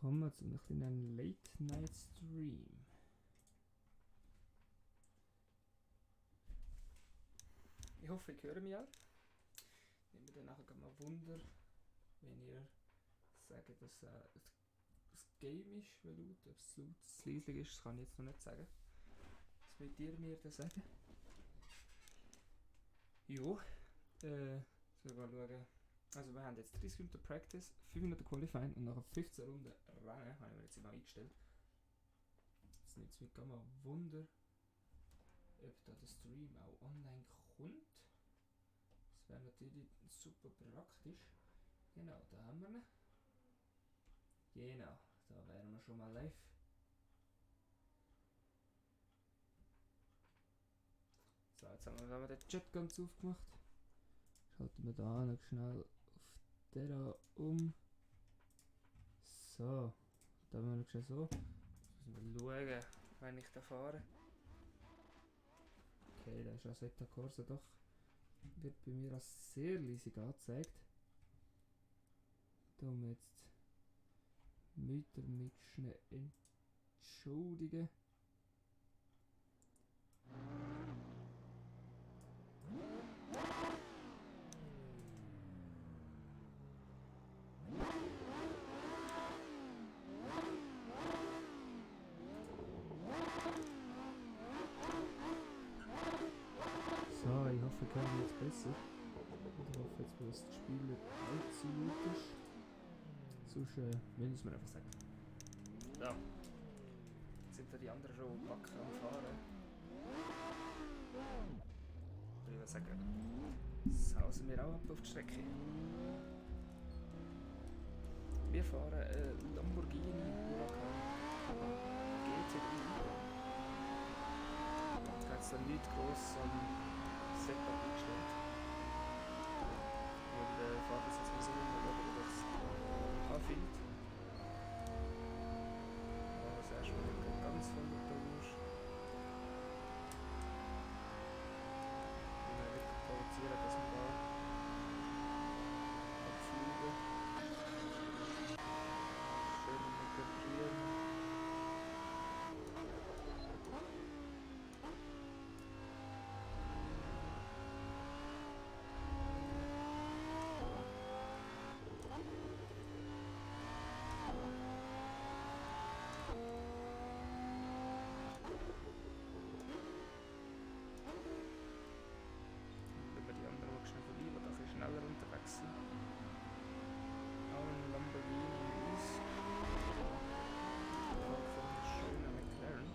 willkommen zu einem kleinen Late-Night-Stream. Ich hoffe, ihr hört mich auch. Ich nehme dann nachher mal Wunder, wenn ihr sagt, dass das Game ist, weil laut, ob es laut, es leislich ist, das kann ich jetzt noch nicht sagen. Was wollt ihr mir dann sagen? Jo, sollen wir mal schauen. Also wir haben jetzt 30 Minuten Practice, 5 Minuten Qualifying und nach 15 Runden Rennen, habe ich mir jetzt immer eingestellt. Jetzt nimmt es mich mal Wunder, ob da der Stream auch online kommt. Das wäre natürlich super praktisch. Genau, da haben wir ihn. Genau, da wären wir schon mal live. So, jetzt haben wir den Chat ganz aufgemacht. Schalten wir da noch schnell auf der um. So, da haben wir noch schnell so. Jetzt müssen wir schauen, wenn ich da fahre. Okay, da ist Assetto Corsa doch. Wird bei mir als sehr leisig angezeigt. Da haben wir jetzt mit schnell entschuldigen. So, ich hoffe, ich höre mich jetzt besser. Ich hoffe jetzt, dass das Spiel nicht allzu laut ist. Sonst müssen wir einfach sagen. So. Jetzt sind da die anderen schon backen am Fahren. Ich würde sagen, sausen wir auch ab auf die Strecke. Wir fahren Lamborghini Huracan GTI. Da hat es dann nicht gross am Setup eingestellt. Und fahrt das jetzt mal so, mal schauen, ob das anfindet. Aber sehr schön, nicht ganz voll mit der Wurst. Und wirklich provozieren, dass wir da abfliegen. Schön integrieren. Schneller unterwegs sind. Auch ein Lamborghini ist auch von einem schönen McLaren.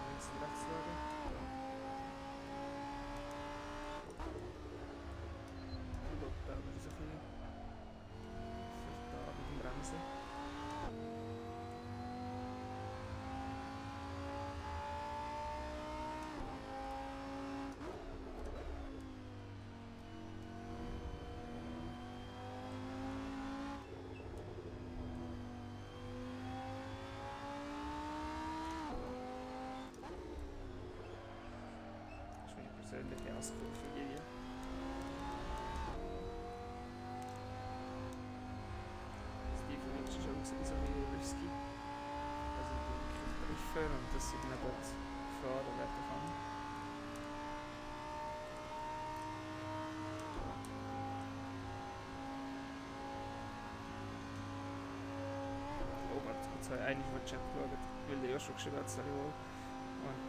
Links und rechts schauen. Ich glaube, da wird es ein bisschen da mit dem Bremsen. Persönliche Auskurve hier. Steve Witch ist auch sowieso wieder risky. Also wirklich treffen und dass ich dann gut fahren werden kann. Oh warte, jetzt habe ich eigentlich mal Chat geschaut, weil der ja schon geschrieben hat, und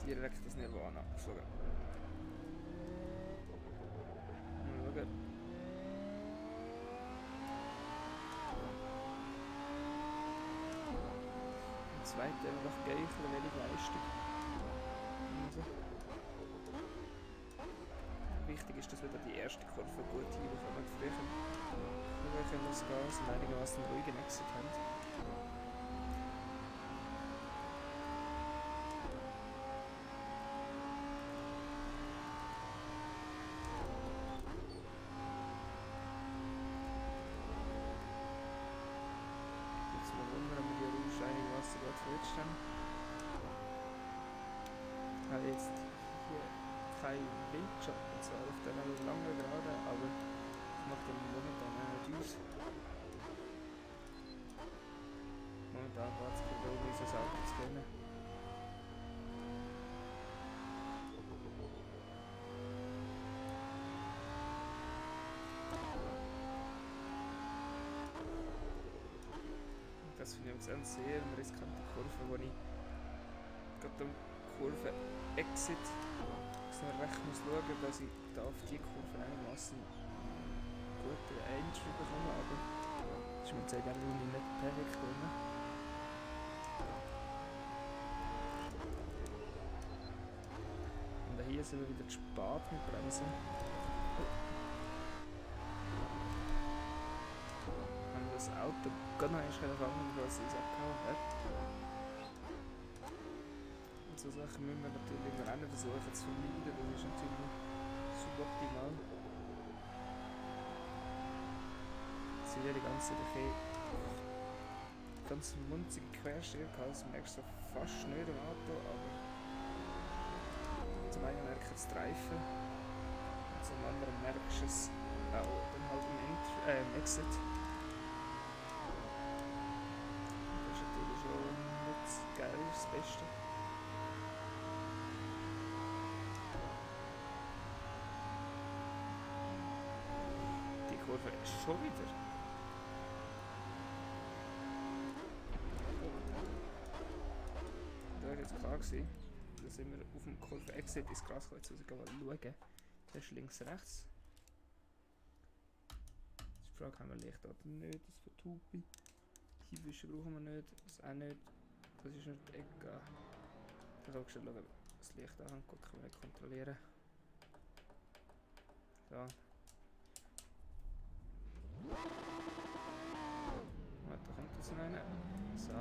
direkt das Nirvana geflogen. Mal schauen. Im zweiten einfach gleich wenig Leistung. Also. Wichtig ist, dass wir da die erste Kurve gut hinbekommen. Früher das Gas und einigermaßen ruhigen Exit haben. Jetzt hier keinen Windschatten, zwar auf der langen Gerade, aber das macht dann momentan auch nicht aus. Momentan geht es gerade um unser Auto zu kennen. Das finde ich eine sehr riskante Kurve, wo ich gerade um Kurve Exit noch recht muss schauen, dass ich da auf die Kurve einigermaßen gute Entry bekomme, aber das ist mir jetzt eigentlich nicht perfekt drin. Und hier sind wir wieder zu spät mit Bremsen. Haben das Auto gar noch nicht fangen, was es abgehauen hat. Und so Sachen müssen wir natürlich im Rennen versuchen zu vermeiden, das ist natürlich suboptimal. Sie haben die ganze Zeit ganz munzige Querstelle gehabt, das merkst du fast nicht im Auto, aber zum einen merkst du das Reifen und zum anderen merkst du es auch dann halt im Exit. Das ist natürlich schon nicht geil, das Beste. Die Kurve ist schon wieder. Da war jetzt klar gewesen. Da sind wir auf dem Kurve Exit ins Graskreuz schauen. Das ist links, rechts. Das ist die Frage, haben wir Licht oder nicht, das von Tupi. Hinwischen brauchen wir nicht, das auch nicht. Das ist nicht egal. Da kann ich schon schauen, das Licht anhängt, gut, können wir nicht kontrollieren. So. Da kommt jetzt noch einer. So.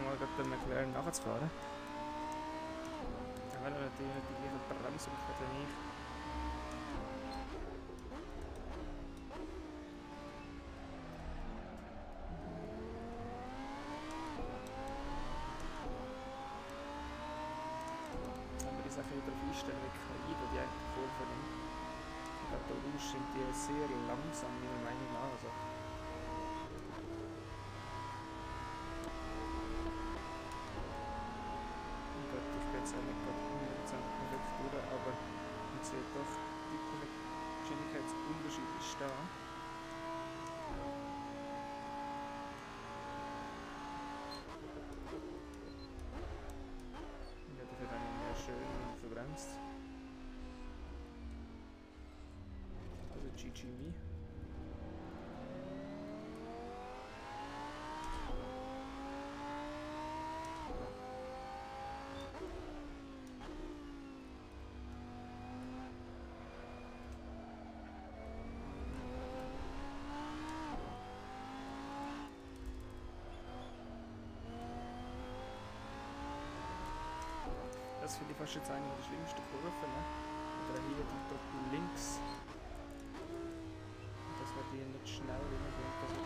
Mal gerade den McLaren nachzufahren. Dann wäre natürlich nicht die gleiche Bremsrichtung wie ich. Dann würde ich sagen, wieder auf Einstellung KI, da die eine Kurve nimmt. Ich glaube, da sind die sehr langsam, meiner Meinung nach. Also, aber man sieht doch, die Geschwindigkeitsunterschied ist da. Ja, da wird einer mehr schön verbremst. Also GG me. Das finde ich fast jetzt eine der schlimmsten Kurven. Ne? Oder hier die Doppel links. Dass man die nicht schnell reinbringt, dass man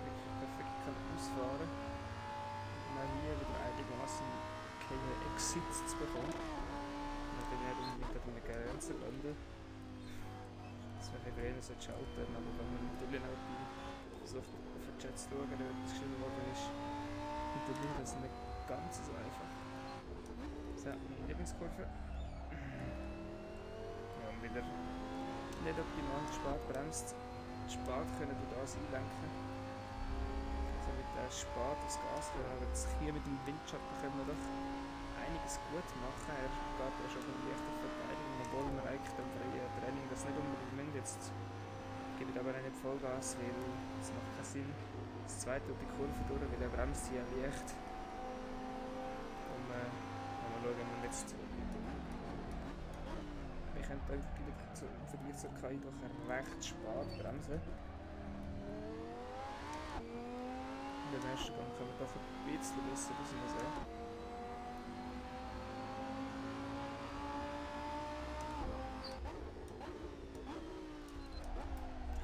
wirklich perfekt kann ausfahren kann. Und auch hier wieder einigermaßen keine Exits zu bekommen. Und dann nicht unbedingt an einer Grenze landen. Das wäre eher so schalten, aber wenn man natürlich auch versucht auf den Chat zu schauen, wie das geschrieben worden ist, natürlich ist das nicht ganz so einfach. So, Lieblingskurve. Ja, und wieder nicht optimal spät bremst. Spät können du das einlenken. Also mit der spät das Gas gehen, aber jetzt hier mit dem Windschatten können wir doch einiges gut machen. Er geht ja schon von leichter Verteidigung, obwohl wir eigentlich im freien Training das nicht unbedingt müssen. Jetzt gebe ich aber nicht Vollgas, weil es macht keinen Sinn. Das zweite durch die Kurve durch, weil er bremst hier leicht. Schauen wir jetzt. Wir können da im Vergleich zur KI doch recht spät bremsen. In der nächsten Gang können wir doch ein bisschen besser rausnehmen.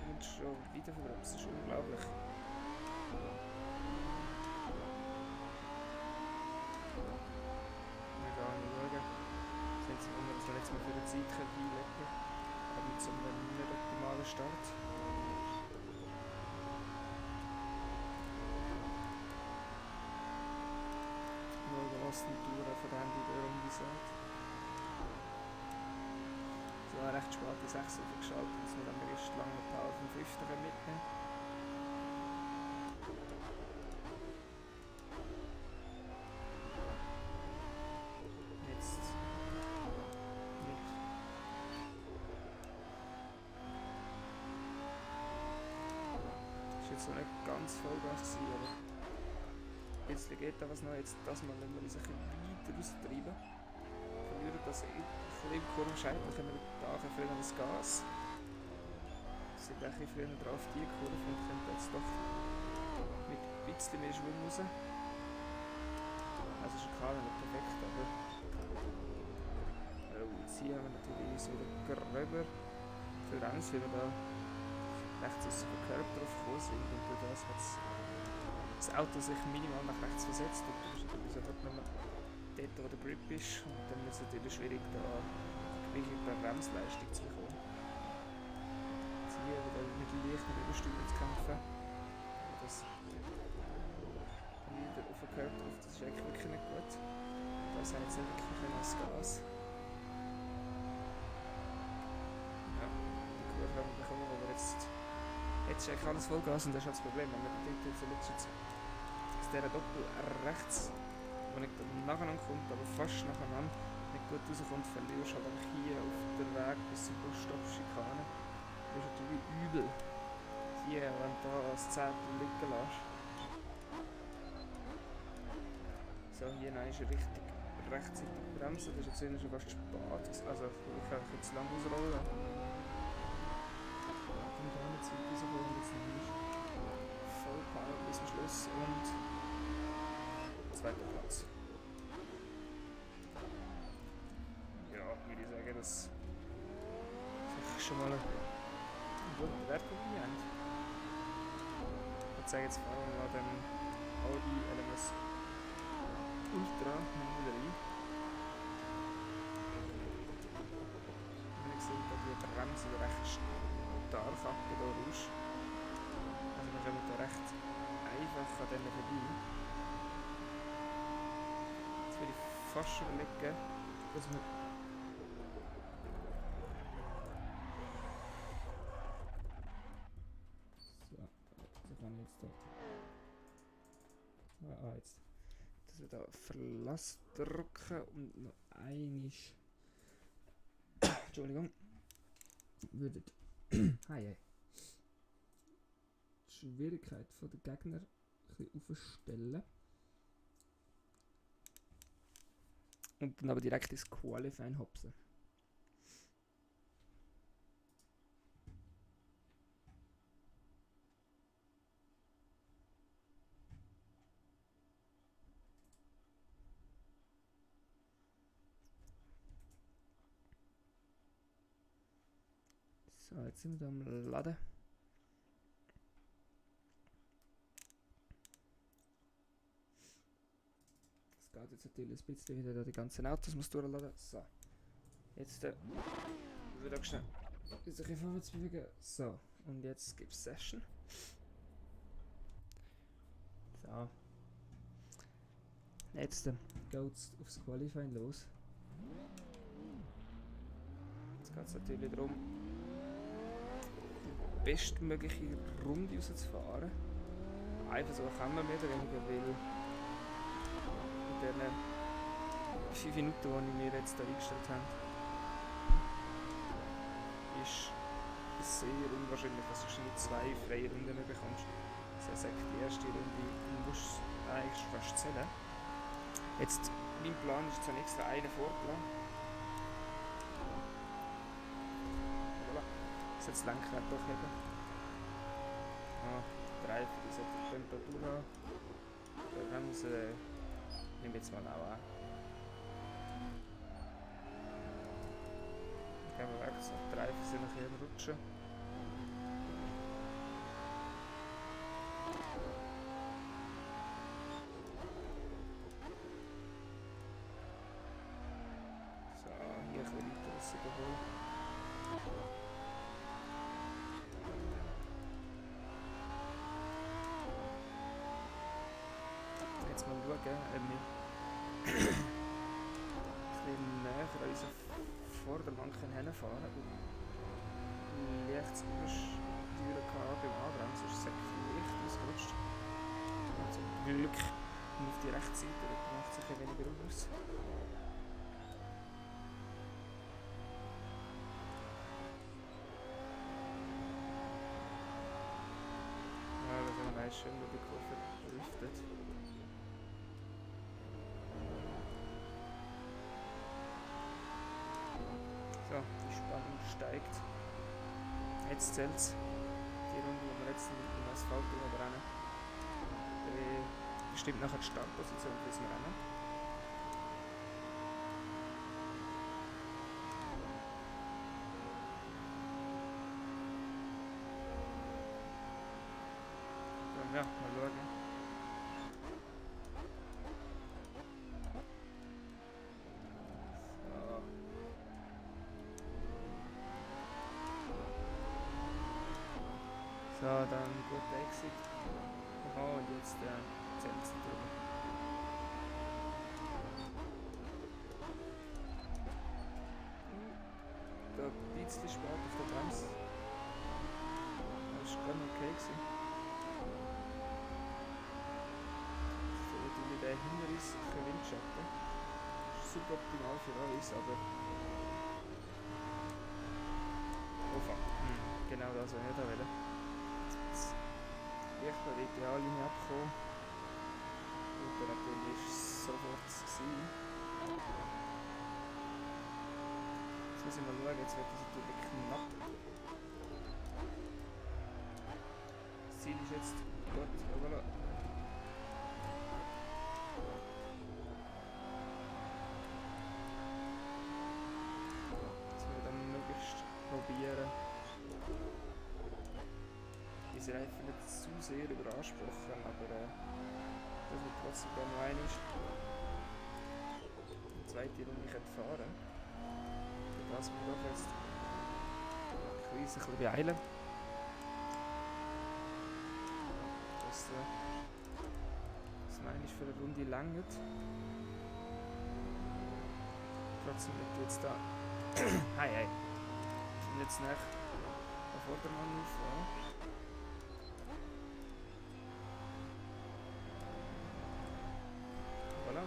Und schon wieder verbremst, das ist unglaublich. Zeit einlegen aber mit so einem nicht optimalen Start. Schauen, was die Tour von der Ende der Runde sagt. So, recht spät die 6 aufgeschaltet, dass wir dann erst lange Pause vom 5. mitnehmen. Jetzt mit. Ist jetzt noch nicht ganz Vollgas gewesen, aber ein bisschen geht da was noch. Jetzt das mal, wenn wir uns ein bisschen weiter austreiben. Verlieren das von dem Kurvenscheitel, können wir da früher das Gas. Wir sind ein bisschen früher drauf die Kurve und können jetzt doch mit ein bisschen mehr Schwung raus. Also Schakal nicht perfekt, aber jetzt hier haben wir natürlich so den Gröber für uns, weil wir da rechts aus dem Körper drauf gekommen sind und durch das hat das Auto sich minimal nach rechts versetzt und du bist natürlich sofort nur dort, wo der Grip ist und dann ist es natürlich schwierig, da wirklich bei Bremsleistung zu bekommen. Jetzt hier wieder mit leichten Übersteuern zu kämpfen. Das wieder auf den Körper drauf, das ist eigentlich wirklich nicht gut. Das haben jetzt nicht wirklich als Gas. Ja, die Kurve haben wir bekommen, aber jetzt ist eigentlich alles Vollgas und das ist halt das Problem, wenn man dort jetzt aus dieser Doppel rechts, wo nicht nacheinander kommt, aber fast nacheinander nicht gut rauskommt, verlierst du halt einfach hier auf den Weg bis zum Busstopp-Schikane. Das ist natürlich übel. Hier, wenn du da das Zehntel liegen lässt. So, hier nein, ist richtig rechtzeitig bremsen, das ist jetzt schon fast spät. Also ich kann jetzt lang ausrollen. Und da nicht zu weit rausrollen, jetzt nicht. Voll Power bis zum Schluss und zweiter Platz. Ja, würde ich sagen, das ist schon mal eine gute Bewertung gemeint. Ich zeige jetzt vor allem an dem Audi LMS Ultra Nummer 3. Ich sehe, da die Bremse recht stark ab hier raus. Also wir kommen da recht einfach an denen vorbei. Jetzt würde ich fast schon überlegen, dass wir so kann ich jetzt dort. Jetzt. Dass wir da Verlass drücken und noch einiges Entschuldigung würdet die Schwierigkeit der Gegner ein bisschen aufstellen und dann aber direkt ins Qualifying hopsen. So, jetzt sind wir da am Laden. Das geht jetzt natürlich ein bisschen wieder, da die ganzen Autos muss durchladen. So, jetzt wieder schnell sich vorwärts bewegen. So, und jetzt gibt es Session. So. Jetzt geht es aufs Qualifying los. Jetzt geht es natürlich darum, die bestmögliche Runde rauszufahren. Einfach so kann man mehr oder weniger, weil in den 5 Minuten, die wir jetzt hier eingestellt haben, ist es sehr unwahrscheinlich, dass du nicht 2 freie Runden mehr bekommst. Das heißt, die erste Runde musst du eigentlich fast zählen. Jetzt, mein Plan ist jetzt extra einen vorgelassen. Voilà. Jetzt das Lenkrad durchheben. Der Reifen, die sollte die Temperatur haben. Die Bremse nehme ich jetzt mal auch an. Dann gehen wir weg, so die Reifen sind noch hier am Rutschen. So, hier ein bisschen weiter das überholen. geben, ob wir ein bisschen näher an unseren Vordermann hinfahren können und leichtes Übersteuern beim Anbremsen, sonst ist es leicht ausgerutscht. Und zum Glück auf die rechte Seite, da macht es ein weniger aus. Ja, das ist meist schön, wo die Kurve driftet. So, die Spannung steigt. Jetzt zählt es. Die Runde, die wir jetzt mit dem Asphalt rennen, bestimmt nachher die Startposition für das Rennen. Ja, mal schauen. So, dann guter Exit. Aha, und jetzt zählt es drüber. Da ein bisschen spät auf der Bremse. Das war ganz okay gewesen. So, natürlich der Hindernis für Windschatten. Das ist suboptimal für alles, aber... Oh fuck. Genau das, was ich nicht wollte. Ich bin die Ideallinie abgekommen. Und dann natürlich ist es sofort gewesen. Jetzt muss ich mal schauen, jetzt wird das natürlich knapp. Das Ziel ist jetzt gut, voilà. Jetzt will ich dann möglichst probieren, diese Reifen nicht zu sehr überanspruchen, aber dass wir trotzdem gerne noch einmal die zweite Runde fahren können. Das muss ich jetzt ein bisschen beeilen. Dass meine ich für eine Runde langt. Trotzdem wird jetzt da Hi. Und jetzt nach der Vordermann auffahren. Voilà.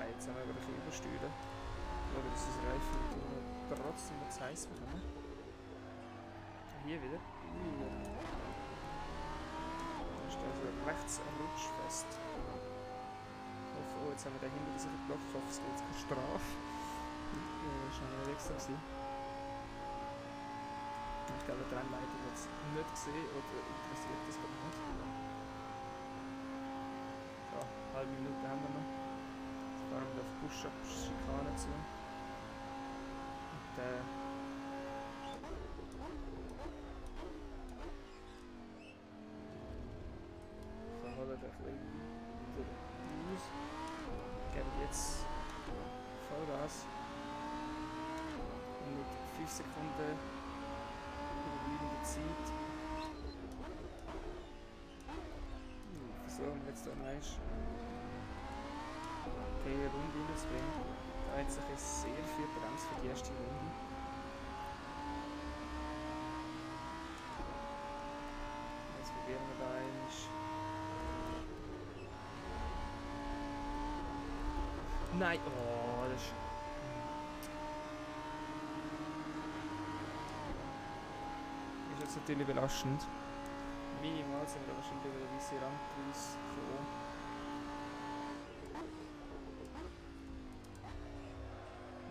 Jetzt haben wir ein bisschen übersteuern. Oder ist das Reifen trotzdem noch zu heiß bekommen. Hier wieder. Da ist also rechts am Rutsch fest. Oh, jetzt haben wir dahinter diese Block. Ich hoffe, es gibt jetzt keine Strafe. Das war noch extra. Ich glaube, der Rennleiter hat es nicht gesehen oder interessiert das gar nicht. So, eine halbe Minute haben wir noch. Jetzt fahren wir auf Push-Up-Schikane zu. Und verholen wir ein bisschen wieder raus. Geben jetzt Vollgas. Und mit 5 Sekunden überbliebene Zeit. Versuchen wir jetzt da eine Runde reinzubringen. Da hat sich jetzt sehr viel bremst für die erste Runde. Jetzt probieren wir da einmal. Nein! Oh, das ist... Ist jetzt natürlich belastend. Minimal sind wir wahrscheinlich über eine weisse Rand rausgekommen.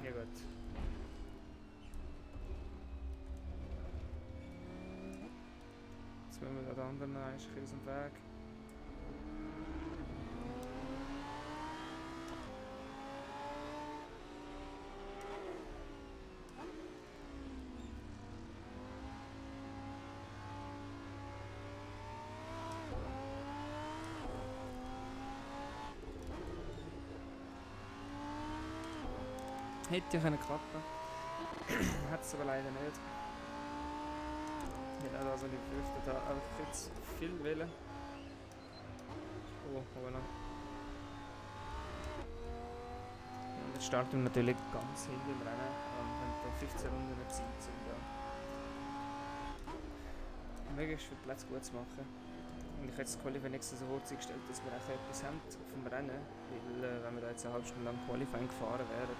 Ja gut. Jetzt müssen wir den anderen ein bisschen aus dem Weg. Hätte ja können klappen. Hat es aber leider nicht. Ich hätte also nicht befürchtet, aber ich jetzt viel wählen. Oh, voilà. Und jetzt starten wir natürlich ganz hinten im Rennen und haben da 15 Runden Zeit, um da möglichst viele Plätze gut zu machen. Und ich habe jetzt das Qualifying extra so hoch eingestellt, dass wir auch etwas haben vom Rennen, weil wenn wir da jetzt eine halbe Stunde lang Qualifying gefahren wären,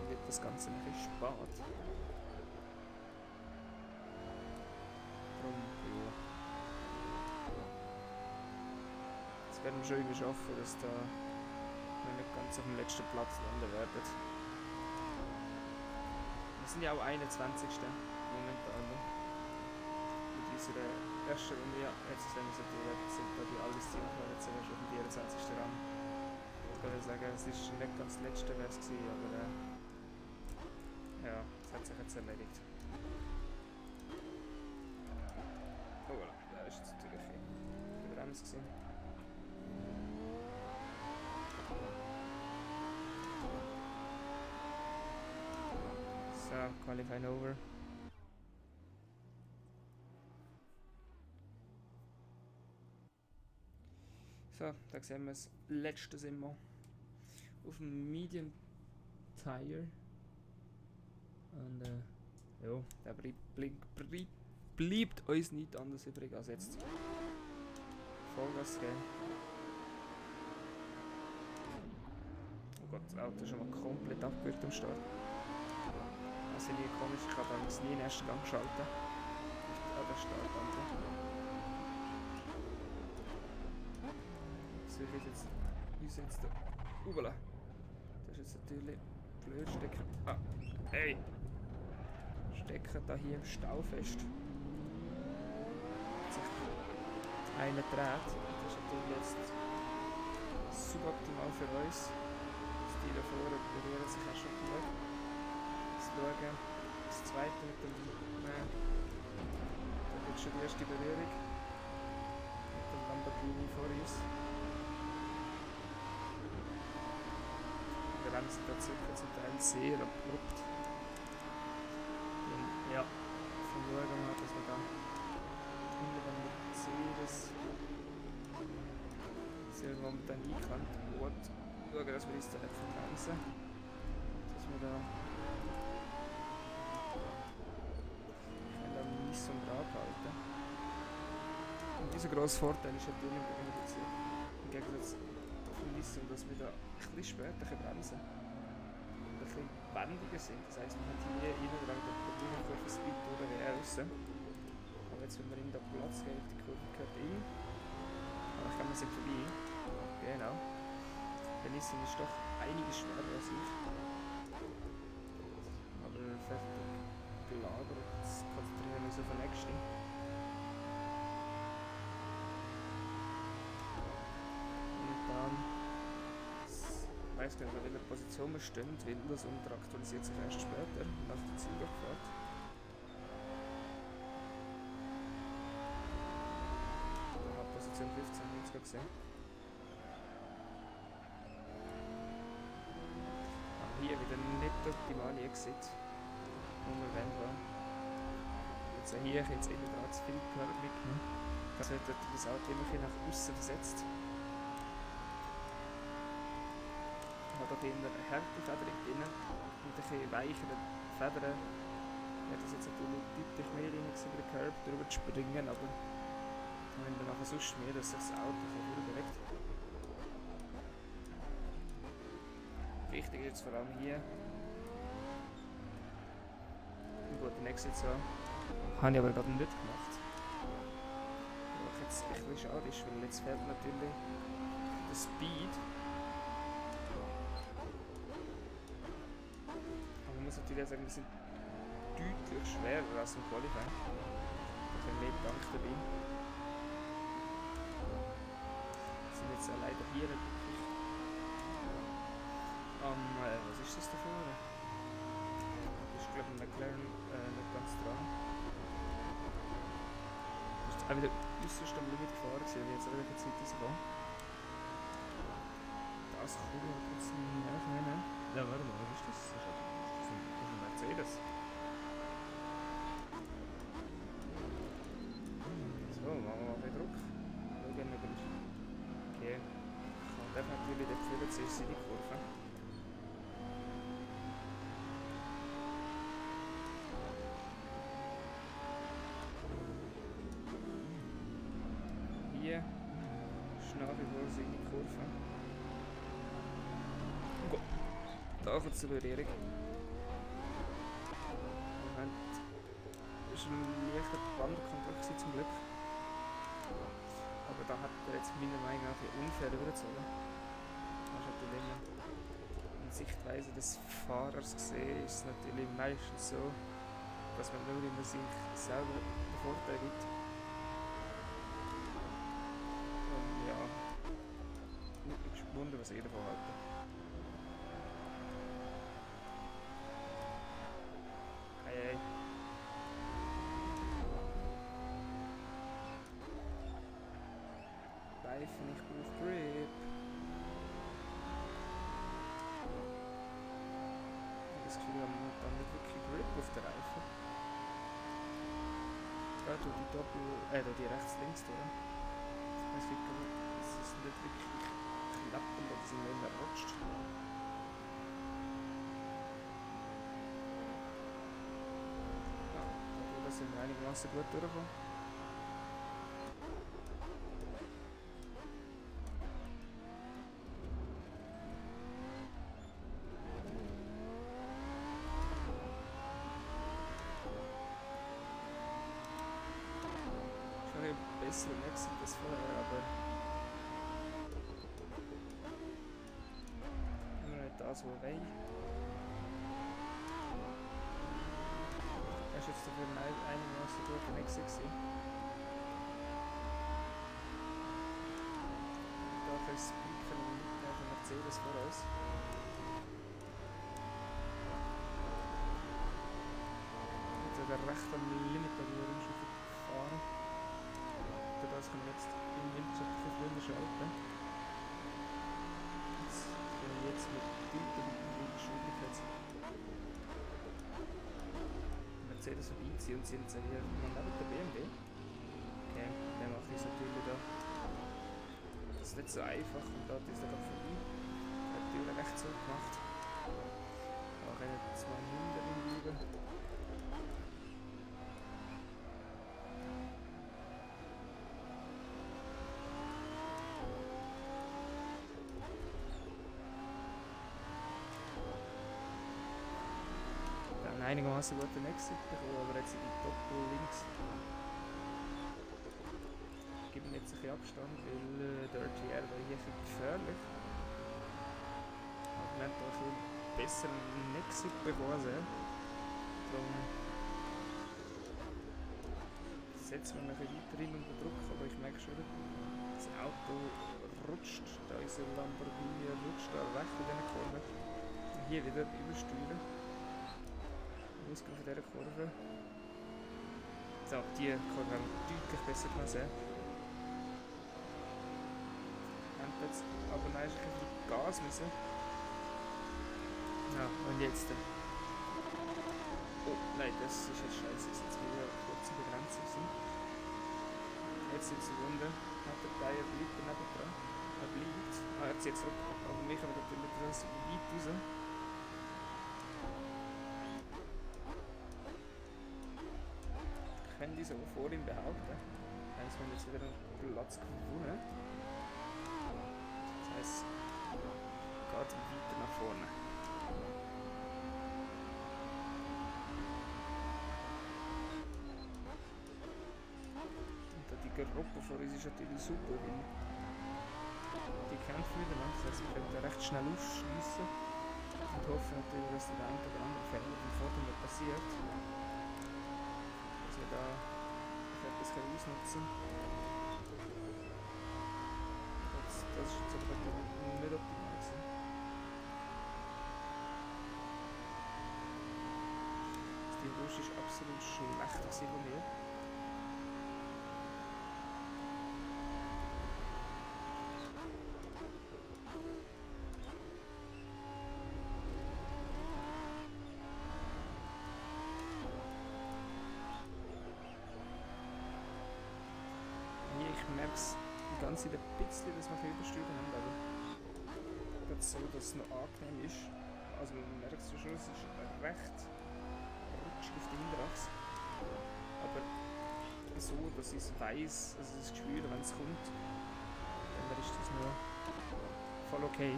wird das Ganze ein bisschen spät. Darum, ja. Jetzt werden wir schon irgendwie schaffen, dass da wir nicht ganz auf dem letzten Platz landen werden. Wir sind ja auch 21. momentan. Mit unserer ersten Runde, ja, jetzt sehen wir es natürlich, sind da die alles Teamfahrer, jetzt sind wir schon auf dem 24. Rang. Ich würde sagen, es war nicht ganz das letzte, wäre es gewesen, aber ja, es hat sich jetzt erledigt. Oh voilà, da ist jetzt natürlich die Bremse gewesen. So, Qualifying over. So, da sehen wir das letzte sind wir auf dem Medium Tire. Und ja, da bleibt uns nichts anderes übrig als jetzt Vollgas geben. Oh Gott, das Auto ist schon mal komplett abgewürgt am Start. Das ist nie komisch, ich kann damals nie den ersten Gang schalten. An der Startbande. So, ich jetzt da. Voilà. Das ist jetzt natürlich blöd stecken. Ah, hey! Stecken da hier im Stau fest. Hat sich einer dreht. Das ist natürlich jetzt suboptimal für uns. Die da vorne berühren sich auch schon genug. Schauen. Das zweite mit dem. Da wird schon die erste Berührung. Mit dem Lamborghini vor uns. Wir bremsen da circa zum Teil sehr abrupt. Und ja, von schauen wir, dass wir da hinter dem Mercedes sehen, wo man dann rein kann. Und schauen, dass wir uns da nicht verbremsen. Dass wir da am Draht halten. Und dieser grosse Vorteil ist natürlich im Gegensatz zum Nissan, dass wir da ein bisschen später bremsen und ein bisschen wendiger sind. Das heisst, wir haben hier innen lang den Kurve Speed durch wie außen. Aber jetzt, wenn wir in den Platz geben, die Kurve gehört in. Aber ich kann man nicht vorbei. Genau. Der Nissan ist doch einiges schwerer als ich. Aber fertig gelagert. Jetzt konzentrieren wir uns auf den nächsten. Und dann ich weiss nicht, in welcher Position wir stehen, weil das aktualisiert sich erst später nach der Zielabfahrt. Da haben wir Position 15 jetzt gerade gesehen. Hier wieder nicht optimal Exit, wo wir wollen. Jetzt hier jetzt innen dran zu viel Körper mitgenommen. Das wird das Auto immer nach außen versetzt. Ich habe hier eine Härtefederung drin und ein weichere Federn. Ja, das jetzt natürlich deutlich mehr drin über den Curb drüber zu springen, aber wenn dann nachher sonst mehr, dass sich das Auto bewegt. Wichtig ist jetzt vor allem hier einen guten Exit zu haben. Habe ich aber gerade nicht gemacht. Was jetzt ein bisschen schade ist, weil jetzt fehlt natürlich der Speed. Aber man muss natürlich auch sagen, wir sind deutlich schwerer als im Qualifying. Da sind mehr Dank dabei. Wir sind jetzt leider hier nicht wirklich. Was ist das da vorne? Das ist glaube ich ein McLaren nicht ganz dran. Das ist auch wieder äußerst am Limit gefahren, wie jetzt relativ Zeit rausgekommen. Das kann ich jetzt nicht nehmen. Ja, warte mal, was ist das? Das ist ein Mercedes. So, machen wir mal ein Druck. Schauen wir mal. Okay. Und dann natürlich dort führen zuerst seine Kurve. Hier schnell vor seine Kurve. Gut. Da kommt es zur Berührung. Moment. Das war ein leichter Wanderkontakt zum Glück. Aber da hat er jetzt meiner Meinung nach ein unfair übergezogen. Das ist natürlich immer in Sichtweise des Fahrers gesehen, ist es natürlich meistens so, dass man nur immer sich selber den Vorteil gibt. Und ja, ich wundere, was ihr davon haltet. Hey. Reifen, ich brauche Grip. Ich habe das Gefühl, wir haben dann nicht wirklich Grip auf den Reifen. Da tut die die rechts-links durch. Es ist nicht wirklich klappen, weil es nicht mehr rutscht. Ja, da sind wir einigermaßen gut durchgekommen. Besseren Exit als vorher, aber immer nicht das, wo wir wollen. Er ist jetzt dafür einigermaßen gut im Exit gewesen. Da für Speaker mitnehmen von Mercedes vor uns. Mit der rechten Limit an die Rundschiffe fahren. Das können wir jetzt im wirtschaftlichen Gründen schalten. Jetzt mit deutlicher Geschwindigkeit Mercedes vorbeiziehen und sie jetzt hier neben der BMW. Okay, der macht es natürlich da. Das ist nicht so einfach und da ist er gerade vorbei. Er hat die Türe recht so gemacht. Da können wir zwar hinter ihm liegen. Einigermaßen guten Exit bekommen, aber jetzt in die Doppel links. Ich gebe ihm jetzt ein bisschen Abstand, weil Dirty Air war hier gefährlich. Aber man hat da ein bisschen besseren Exit bekommen. Darum setzen wir noch ein bisschen weiterhin unter Druck, aber ich merke schon, das Auto rutscht, da ist ein Lamborghini, rutscht da weg in diesen Kurven. Hier wieder übersteuern. Ausgang von dieser Kurve. So, die Kurve haben wir deutlich besser gesehen. Haben jetzt aber nein, ein bisschen Gas müssen. Ja, und jetzt. Oh, nein, das ist jetzt scheiße. Das ist jetzt wieder kurz in der Grenze gewesen. Jetzt sind sie runter. Hat der Teier bleibt daneben dran. Er bleibt. Er zieht zurück. Aber mich haben wir natürlich das weit raus. Können die so vor ihm behaupten. Das heißt, wir haben jetzt wieder einen Platz gewonnen. Das heißt, geht weiter nach vorne. Und die Gruppe vor uns ist natürlich super, weil die kämpfen miteinander. Das heißt, wir können recht schnell aufschliessen und hoffen natürlich, dass der eine oder andere Fehler von vorne nicht passiert. Dass wir da etwas ausnutzen können. Das ist jetzt aber nicht optimal gewesen. Die Rusch ist absolut schlecht von mir. Ich merke es die ganze Zeit ein bisschen, dass wir ein bisschen übersteuern haben, aber gerade so, dass es noch angenehm ist. Also man merkt es schon, es ist recht rutschig auf der Hinterachse. Aber so, dass ich es weiss, also das Gespür, wenn es kommt, dann ist das noch voll okay.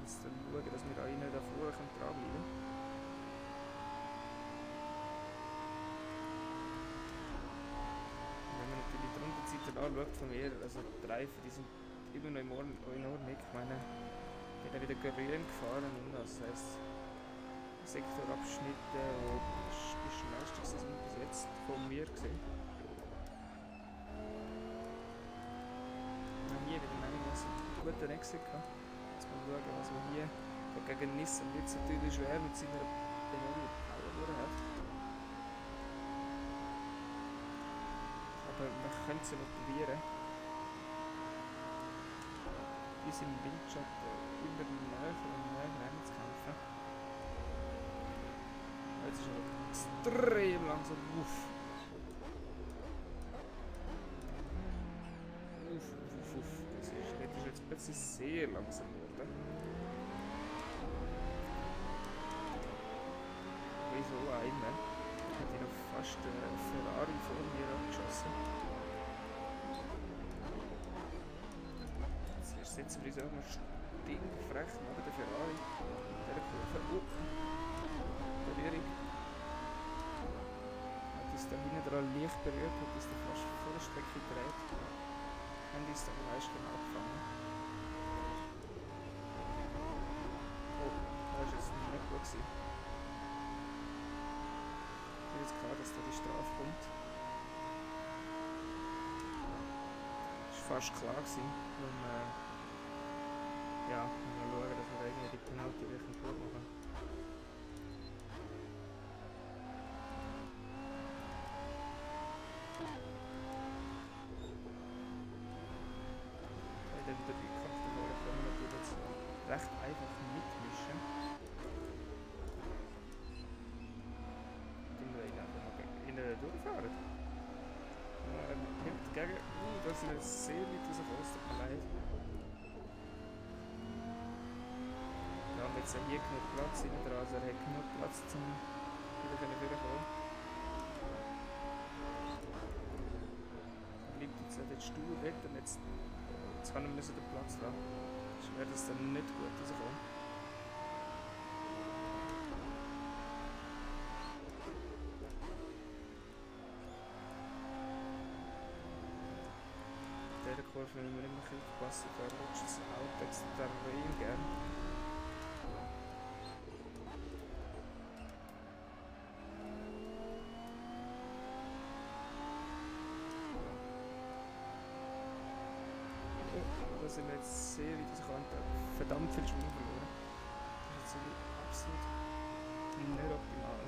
Jetzt schauen, dass wir auch nicht da vorne dranbleiben. Wenn man natürlich die Rundenzeiten anschaut von mir, also die Reifen, die sind immer noch in Ordnung. Ich meine, ich bin wieder grün gefahren und das heisst Sektorabschnitte und die schnellste Saison bis jetzt von mir gesehen. Wir haben hier wieder einigermaßen guten Exit gehabt. Jetzt mal schauen, was wir hier gegen Nissan wird es natürlich schwer mit seiner enormen Power hat. Aber man könnte es ja noch probieren. Bis im Windschatten immer näher und näher reinzukämpfen. Jetzt ist er extrem langsam. Uff. Das ist jetzt plötzlich sehr langsam geworden. Wieso auch immer. Ich hätte noch fast Ferrari vor mir abgeschossen. Jetzt setzen wir uns auch mal stinkfrech neben der Ferrari. Der Kurve. Oh! Berührung. Hat uns da hinten dran leicht berührt, hat uns da fast vor der Strecke gedreht. Haben uns da leicht abgefangen. Oh, das war jetzt nicht gut gewesen. Ist jetzt klar, dass da die Strafe kommt. Das war fast klar gewesen. Und, ja, mal schauen, dass wir irgendwie die Penalty wirklich gut machen. Weil dann der Rückkampf davor kann man natürlich jetzt recht einfach mitmischen. Dann wir ihn einfach mal innen durchfahren. Hinten gegen. Da sind wir jetzt sehr weit rausgekommen, es tut mir leid. Wir haben jetzt hier genug Platz hinten dran, also er hat genug Platz zum wieder vorkommen. Er bleibt jetzt dort stur dort und jetzt kann er den Platz lassen. Sonst wäre das dann nicht gut rauskommen. In dieser Kurve müssen wir immer aufpassen, da rutscht das Auto extrem gern. Da sind wir jetzt sehr weit rausgekommen, verdammt viel Schwung verloren. Das ist jetzt absolut nicht optimal.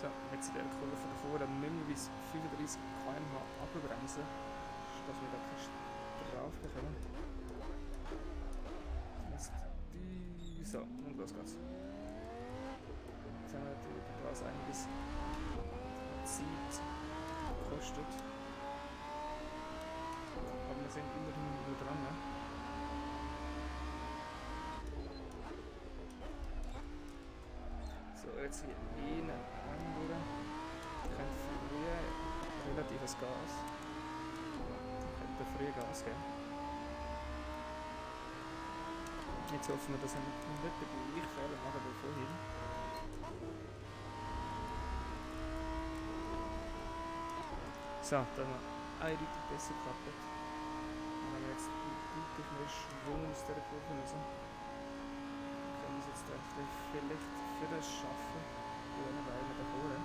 So, jetzt in der Kurve von davor müssen wir bis 35 km/h abbremsen, dass wir da keine Strafe bekommen. Jetzt so, und los geht's. Jetzt haben wir natürlich das einiges Zeit gekostet. Aber wir sind immerhin nur dran. Ne? So, jetzt hier innen durch. Ich könnte früher relatives Gas. Ich könnte früher Gas geben. Jetzt hoffen wir, dass wir nicht den gleichen Fehler machen wie vorhin. So, dann haben wir eindeutig besser geklappt. Dann haben wir jetzt deutlich mehr Schwung aus dieser Kurve raus. Wir können uns jetzt vielleicht für das schaffen, ohne Weile da vorne.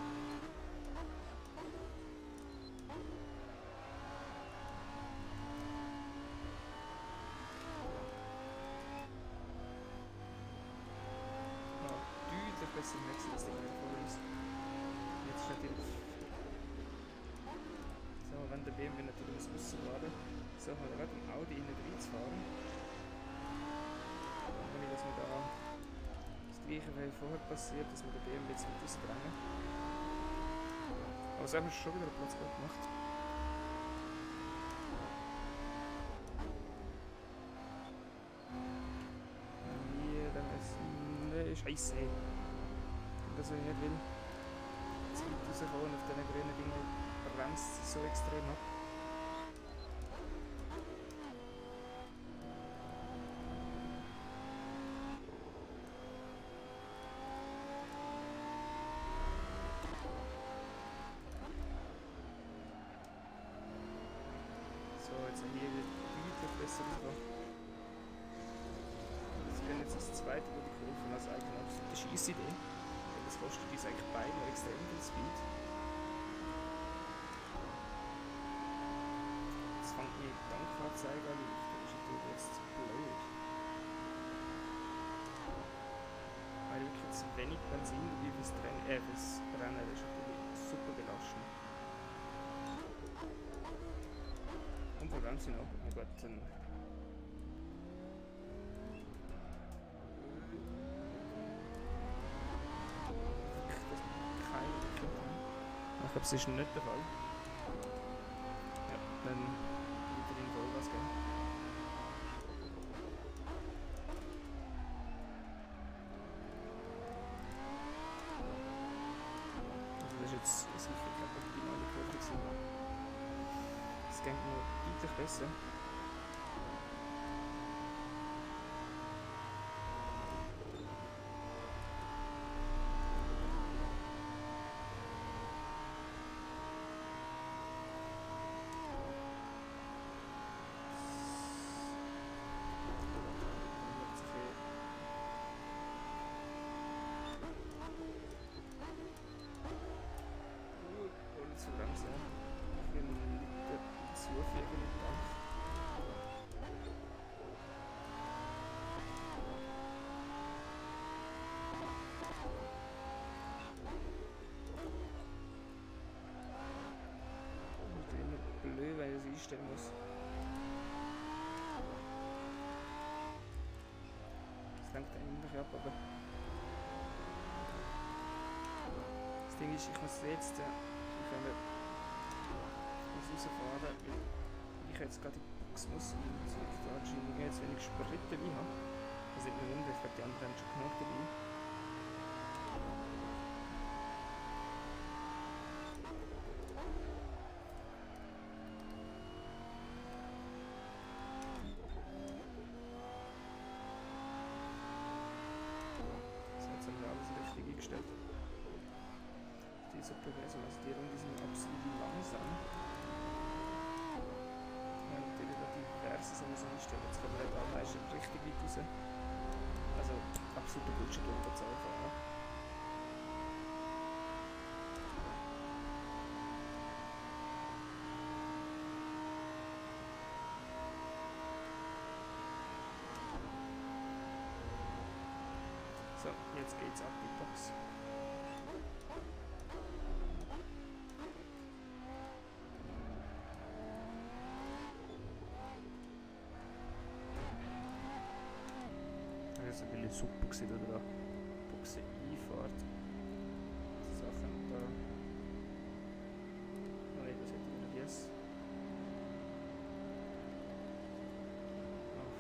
Deutlich besser im nächsten als die vor uns. Jetzt ist natürlich. So, wenn der BMW natürlich muss rausfahren, so haben wir gerade im Audi innen reinzufahren. mir vorher passiert, dass wir den BMW jetzt mit ausdrängen. Aber so haben wir schon wieder einen Platz gut gemacht. Scheiße. Das, was ich nicht will. Jetzt weit rauskommen auf diesen grünen Dingen bremst es so extrem ab. So, jetzt haben wir hier deutlich besser rausgekommen. Das wäre jetzt das zweite, wo die Kurve als eigene absolute Scheissidee. Das kostet uns eigentlich beide noch extrem viel Speed. Das fängt mir die Tankanzeige an, das ist natürlich jetzt blöd. Weil wirklich zu wenig Benzin wie fürs Rennen, das ist natürlich super belastend. Und wo bremsen sie noch? Oh Gott, dann... Ich glaube, das ist nicht der Fall. Ja, dann weiterhin Vollgas geben. Also das ist jetzt sicher keine optimale Kurve. Es geht noch deutlich besser. Einstellen muss. Das lenkt eigentlich ab, aber das Ding ist, ich muss jetzt rausfahren, weil ich jetzt gerade die Box muss und ich da anscheinend jetzt wenig Sprit dabei habe. Das ist nicht mehr, ich glaube die anderen haben schon genug dabei. Diese Progression, also die Runde sind absolut langsam. Ja, natürlich da diverse Sachen einstellen, jetzt kann man nicht alle meisten richtig weit raus. Also absolute Bullshit, wenn wir fahren. So, jetzt geht's ab die Box. Das ist wirklich super gewesen, oder da Boxen Einfahrt. Die Sachen da. Nein, das hätte ich noch yes.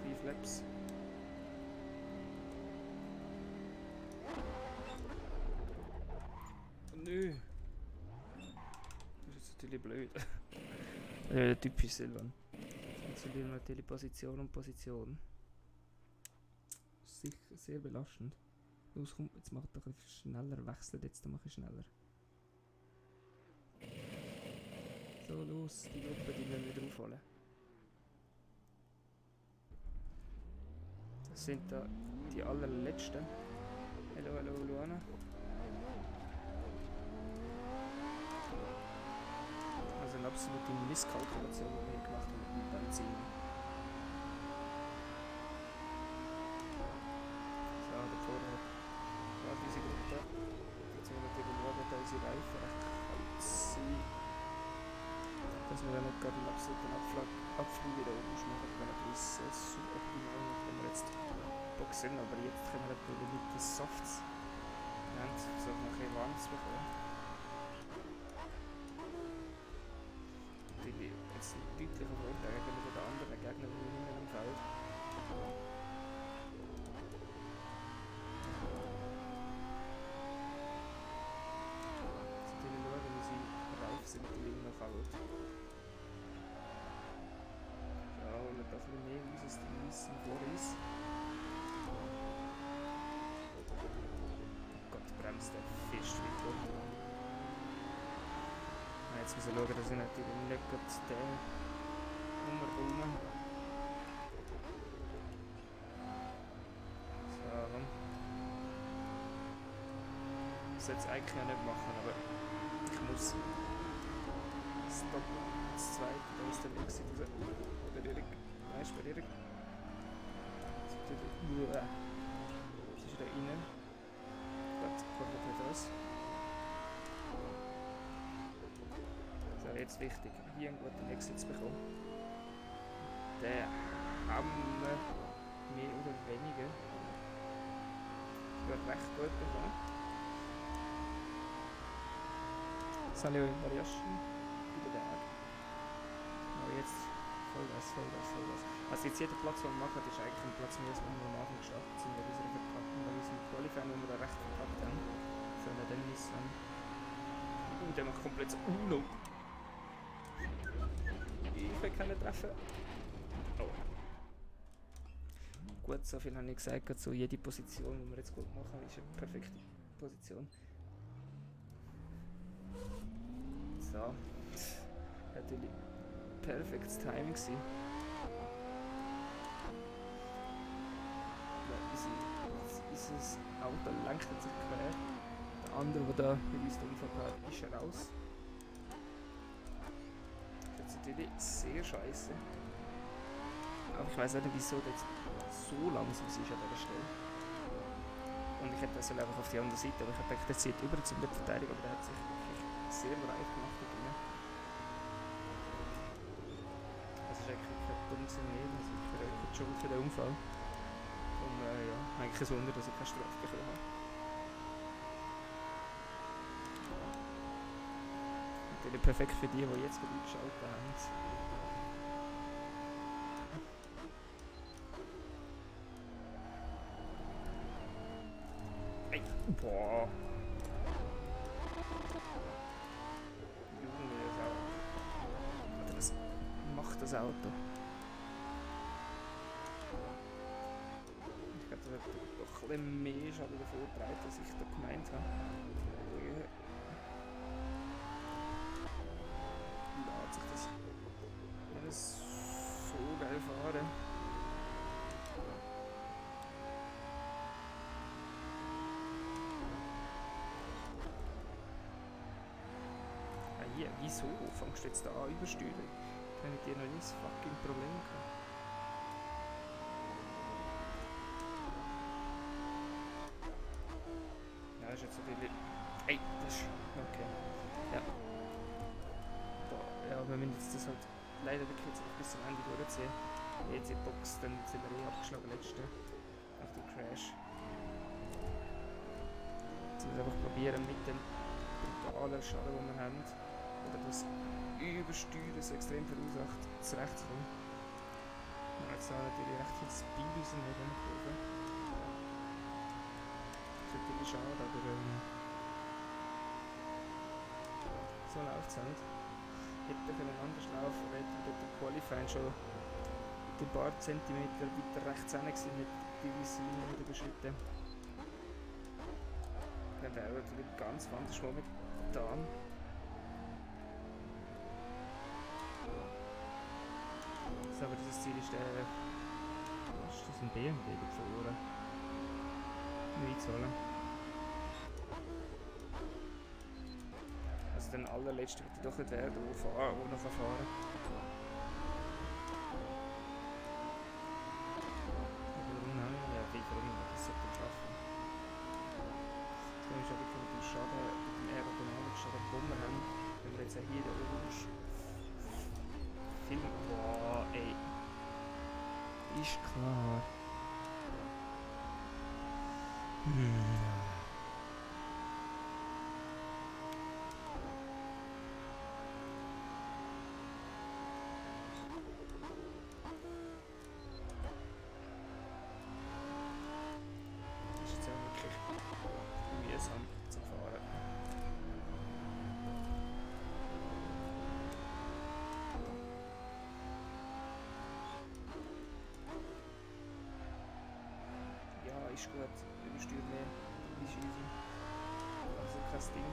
5 Laps. Nö. Das ist jetzt natürlich blöd. Typisch Silvan. Jetzt verlieren wir natürlich Position und Position. Sicher sehr belastend. Los, komm, jetzt mach doch ein schneller, wechselt jetzt, dann mach ich schneller. So, los, die Gruppe, die müssen wir wieder aufholen. Das sind da die allerletzten. Hallo, hallo, Luana. Also eine absolute Misskalkulation, die wir hier gemacht haben mit dem Benzin. Diese Gruppe. Jetzt müssen wir natürlich schauen, dass unsere Reifen recht kalt sind. Dass wir dann nicht gerade einen absoluten Abflug wieder oben machen können. Das ist super optimal, wenn wir jetzt Box sind. Aber jetzt können wir natürlich mit den Softs haben, so noch ein bisschen warm zu bekommen. Die jetzt ein deutlicher Vorteil gegenüber den anderen Gegnern, die nicht mehr am Feld. Jetzt schauen, wie sie reif sind mit dem Linie Feld. Ja, holen wir doch ein bisschen mehr raus aus dem Wissen vor uns. Bremst der Fisch wieder runter. Jetzt müssen wir schauen, dass ich natürlich nicht gerade den rumkomme. So. Das sollte ich eigentlich auch nicht machen, aber ich muss Stop, das zweite, da ist der Exit raus. Oder direkt. Nein, ist bei direkt. Das ist wieder rein. Gut, kommt nicht raus. So, jetzt wichtig, hier einen guten Exit zu bekommen. Den haben wir mehr oder weniger recht gut bekommen. Salut Variation, wieder der Ag. Aber jetzt Vollgas. Also jetzt jeder Platz, den wir machen, ist eigentlich ein Platz mehr, als wir am Anfang gestartet sind, weil wir verkackt haben, weil wir sind Qualifying, wo wir da recht verkackt haben. So, dann ist dann. Der macht komplett so. No! Ich will keinen treffen. Oh. Gut, so viel habe ich gesagt. So jede Position, die wir jetzt gut machen, ist eine perfekte Position. So. Natürlich perfektes Timing gewesen. Dieses Auto lenkt sich quer. Der andere, der da mit uns den Unfall hat, ist raus. Das ist natürlich sehr scheiße. Aber ich weiß nicht, wieso der jetzt so langsam ist an dieser Stelle. Und ich hätte das einfach auf die andere Seite, aber ich habe gedacht, der zieht über zum Verteidigung, aber der hat sich wirklich sehr breit gemacht da drinnen. Das ist eigentlich kein dummes Leben, also ich verrückt schon für den Unfall. Und ja, eigentlich ein Wunder, dass ich keine Strafe bekommen habe. Natürlich perfekt für die jetzt gerade eingeschaltet haben. Ey, boah. Junge, das Auto. Was macht das Auto? Ich glaube, das hat doch ein bisschen mehr Schaden davor getragen, als ich da gemeint habe. Lässt sich das nicht so geil fahren. Hier, wieso fängst du jetzt da an übersteuern? Ich habe mit dir noch nie ein fucking Problem gehabt. Ja, das ist jetzt natürlich... Ey, das ist... Okay. Ja. Da, ja, wir müssen jetzt das halt leider wirklich jetzt bis zum Ende durchziehen. Jetzt in die Box, dann sind wir abgeschlagen letzte. Nach dem Crash. Jetzt müssen wir einfach probieren mit dem brutalen Schaden, den wir haben. Oder das Übersteuern so extrem verursacht, zurechtzukommen. Jetzt haben wir natürlich recht viel Speed aus in der Kurve. Das ist natürlich schade, aber so läuft es halt. Hätte ich anders laufen, hätte ich der Qualifying schon ein paar Zentimeter weiter rechts hin gewesen, mit die weiße Linie wieder überschritten. Dann wäre natürlich ganz anders momentan. So, aber dieses Ziel ist der... Ist das ein BMW oder? Nicht zahlen. Also den allerletzten wird ich doch nicht werden, der noch fahren. Warum nein? Ja, warum nicht? Das sollte ich schaffen. Das ist auch wirklich mit dem Schaden, mit dem aerodynamischen Schaden, den wir haben. Wenn wir jetzt hier oben Film. Boah, ey. Ist klar. ist gut, übersteuert mehr, ist easy. Also kein Ding.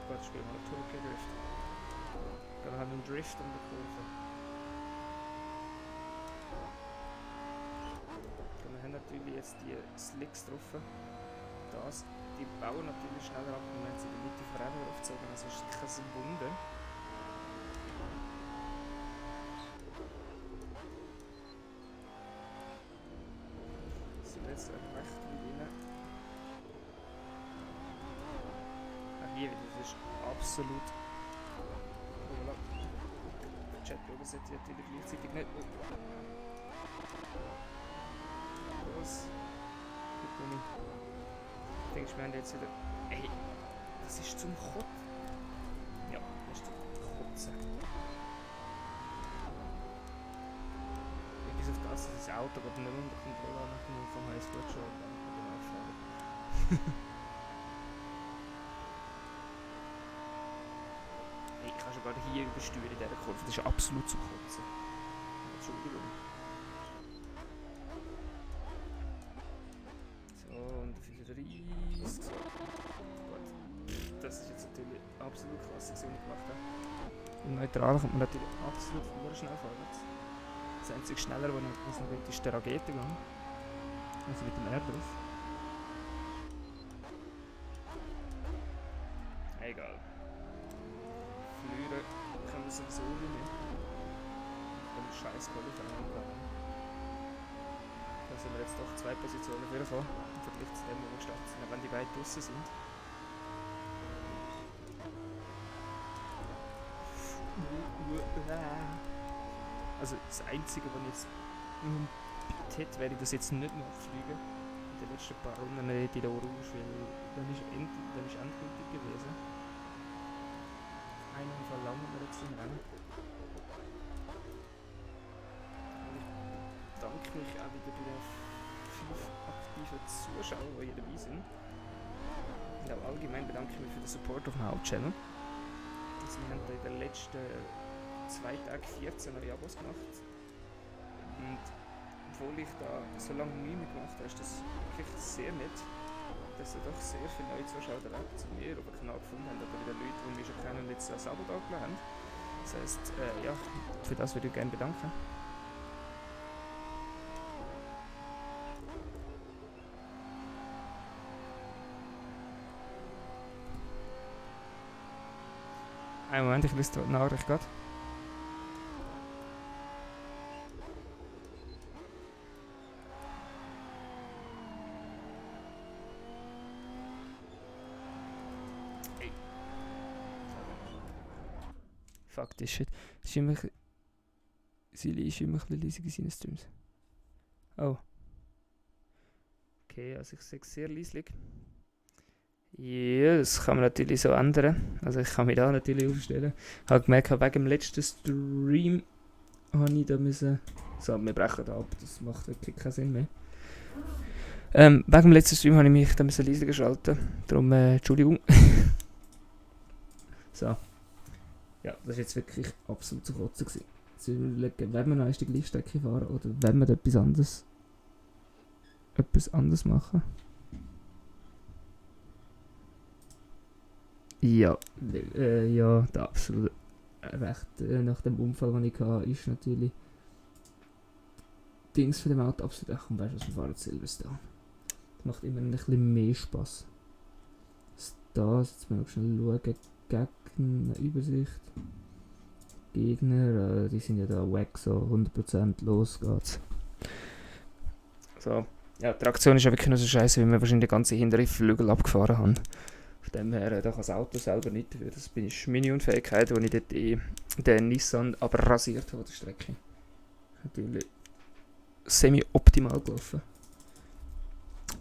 Gut, ich spiele mal Tokyo Drift. Dann haben wir einen Drift um die Kurve. Und wir haben natürlich jetzt die Slicks getroffen. Die bauen natürlich schneller ab, und wenn sie in der Mitte von Rennen aufgezogen, also ist kein Wunder. Jetzt recht mit ihnen. Auch hier wieder, das ist absolut. Voilà. Der Chat übersetzt natürlich gleichzeitig nicht. Was? Ich denke, wir haben jetzt wieder. Ey, das ist zum Kotzen. Ja, das ist zum Kotzen. Bis auf das, dass das Auto geht nicht mehr unter Kontrolle nach dem Anfang heißt gut schon und dann kann ich auffahren. Hey, ich kann schon gerade hier übersteuern in dieser Kurve, das ist absolut zum Kotzen. Entschuldigung. So, und 35. So. Gut. Das ist jetzt natürlich absolut klasse, was ich gemacht habe. Im Neutralen kommt man natürlich absolut schnell vorwärts. Das einzige schneller, was noch geht, ist der Raketengang. Also mit dem R drauf. Egal. Flüre können wir sowieso nicht mehr. Mit dem scheiß Qualifying angekommen. Da sind wir jetzt doch 2 Positionen vorgefahren. Im Vergleich zu dem, wo wir gestartet sind, wenn die beiden draussen sind. Also das Einzige, was ich jetzt hätte, wäre ich das jetzt nicht mehr fliegen. In den letzten paar Runden nicht in der Orange, weil dann ist endgültig gewesen. Einen Fall lang wir jetzt im Rennen. Und ich bedanke mich auch wieder bei den 5 aktiven Zuschauern, die hier dabei sind. Und auch allgemein bedanke ich mich für den Support auf dem Hauptchannel. Also wir haben da in den letzten 2 Tagen 14 neue Abos gemacht. Und obwohl ich da so lange nie mehr gemacht habe, ist das wirklich sehr nett, dass da doch sehr viele neue Zuschauer direkt zu mir auf den Kanal gefunden haben, oder wieder Leute, die mich schon kennen und jetzt ein Abo da gelassen haben. Das heisst, ja, für das würde ich gerne bedanken. Einen Moment, ich lese die Nachricht gerade. Fuck this shit. Silly ist immer ein bisschen leise in seinen Streams. Oh. Okay, also ich sage sehr leislich. Ja, das kann man natürlich so ändern. Also ich kann mich da natürlich aufstellen. Ich habe gemerkt, wegen dem letzten Stream habe ich da müssen... So, wir brechen da ab, das macht wirklich keinen Sinn mehr. Wegen dem letzten Stream habe ich mich da müssen leiser geschalten. Darum, Entschuldigung. So. Ja, das war jetzt wirklich absolut zu kotzen gewesen. Zu überlegen, wenn wir noch die Gleichstrecke fahren oder wenn wir etwas anderes machen. Ja, ja, da absolut recht. Nach dem Unfall, den ich hatte, ist natürlich Dings für den Auto absolut. Ach komm, weißt du was, wir fahren Silverstone. Das macht immer ein bisschen mehr Spass. Das, jetzt mal noch schnell schauen. Gegnerübersicht. Gegner, die sind ja da weg, so 100% los geht's. So, ja, die Traktion ist ja wirklich nur so scheiße, weil wir wahrscheinlich den ganzen hinteren Flügel abgefahren haben. Von dem her, da kann das Auto selber nicht dafür. Das bin ich meine Unfähigkeit, die ich dort den Nissan aber rasiert habe, die Strecke. Natürlich semi-optimal gelaufen.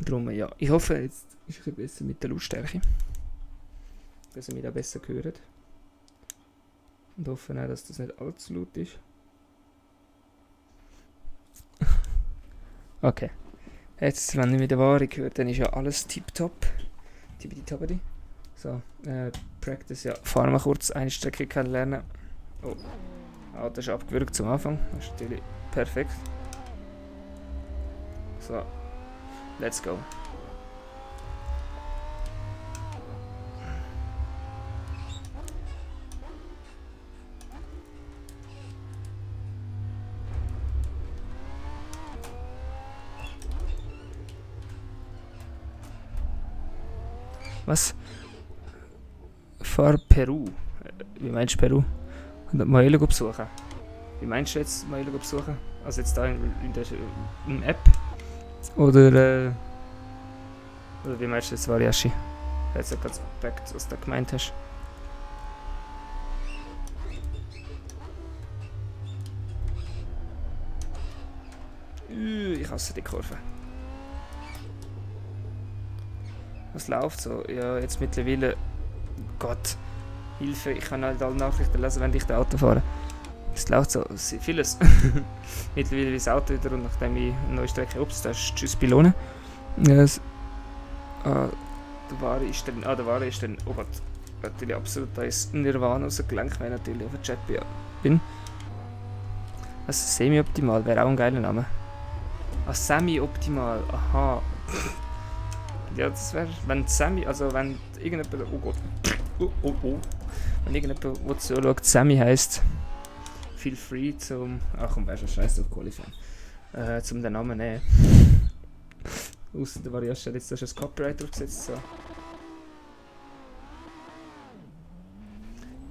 Darum, ja, ich hoffe, jetzt ist es ein bisschen besser mit der Lautstärke. Dass ihr mich da besser hört. Und hoffe auch, dass das nicht allzu laut ist. Okay. Jetzt, wenn ich wieder Ware höre, dann ist ja alles tipptopp. Tippity-toppity. So, Practice, ja. Fahren wir kurz eine Strecke kennenlernen. Oh, Auto ist abgewürgt zum Anfang. Das ist natürlich perfekt. So, let's go. Was? Fahr Peru. Wie meinst du Peru? Und Maelo besuchen. Wie meinst du jetzt Maelo besuchen? Also jetzt da in der App? Oder wie meinst du jetzt Variashi? Jetzt hat ganz gepackt, was du gemeint hast. Ich hasse die Kurve. Was läuft so? Ja, jetzt mittlerweile... Gott, Hilfe, ich kann halt alle Nachrichten lesen, wenn ich das Auto fahre. Es läuft so vieles. Mittlerweile ist das Auto wieder und nachdem ich eine neue Strecke... Ups, da ist Tschüss Pylone. Yes. Der Ware ist dann... Oh Gott, natürlich absolut, da ist Nirvana rausgelenkt, wenn ich natürlich auf der Chat bin. Also semi-optimal wäre auch ein geiler Name. Ah, semi-optimal, aha. Ja, das wäre, wenn Sammy, also wenn irgendjemand, oh Gott, wenn irgendjemand, der zuschaut, Sammy heisst, feel free zum, ach komm, weißt du, scheiß auf Qualifying, zum den Namen nehmen. Ausser der Variation hat jetzt da schon das Copyright draufgesetzt, so.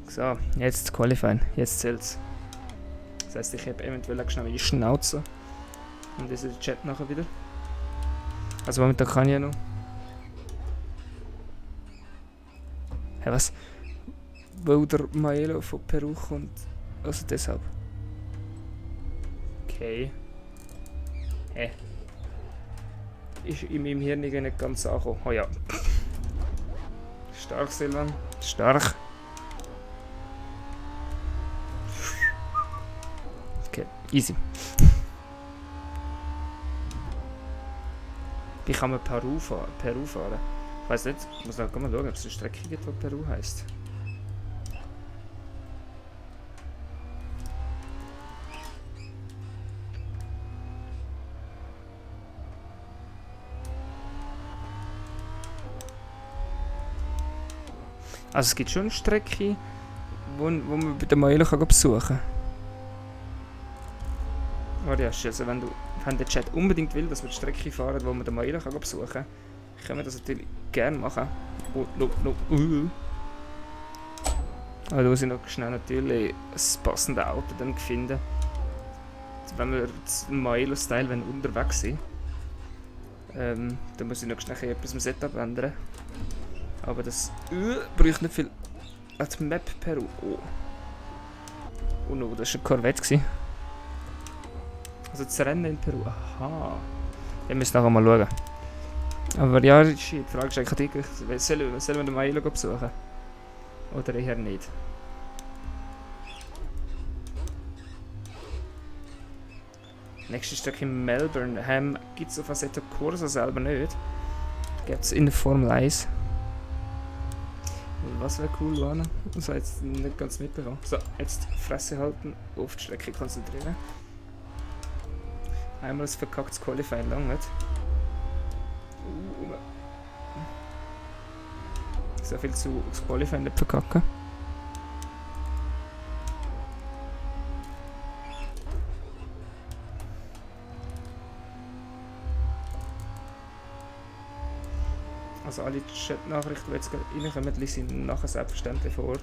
So, jetzt Qualifying, jetzt zählt's. Das heisst, ich habe eventuell schnell meine Schnauze und das ist der Chat nachher wieder. Also momentan kann ich ja noch. Hä, was? Weil der Maelo von Peru kommt. Also deshalb. Okay. Hä? Ist in meinem Hirn nicht ganz angekommen. Oh ja. Stark, Silvan. Stark. Okay, easy. Wie kann man Peru fahren? Ich weiss nicht, ich muss noch mal schauen, ob es eine Strecke gibt, die Peru heisst. Also es gibt schon eine Strecke, wo man bei der Maelo besuchen kann. Variasch, also wenn der Chat unbedingt will, dass wir die Strecke fahren, wo man den Maelo besuchen kann, können wir das natürlich gerne machen. Aber da muss ich noch schnell natürlich das passende Auto dann finden. Wenn wir zum Maelo-Style unterwegs sind, dann muss ich noch schnell etwas im Setup ändern. Aber das braucht nicht viel. Als Map Peru. Oh no, das war ein Corvette. Also das Rennen in Peru. Aha. Wir müssen nachher mal schauen. Aber ja, die Frage ist eigentlich, sollen wir den Maelo besuchen? Oder eher nicht? Nächste Stück in Melbourne. Gibt es auf Assetto Corsa selber nicht. Gibt es in der Formel 1. Was wäre cool, Luana? Das habe ich jetzt nicht ganz mitbekommen. So, jetzt Fresse halten, auf die Strecke konzentrieren. Einmal das verkacktes Qualifying lang nicht. So viel zu das Qualifying nicht verkacken. Also alle Chat-Nachrichten, die jetzt gerade reinkommen, sind nachher selbstverständlich vor.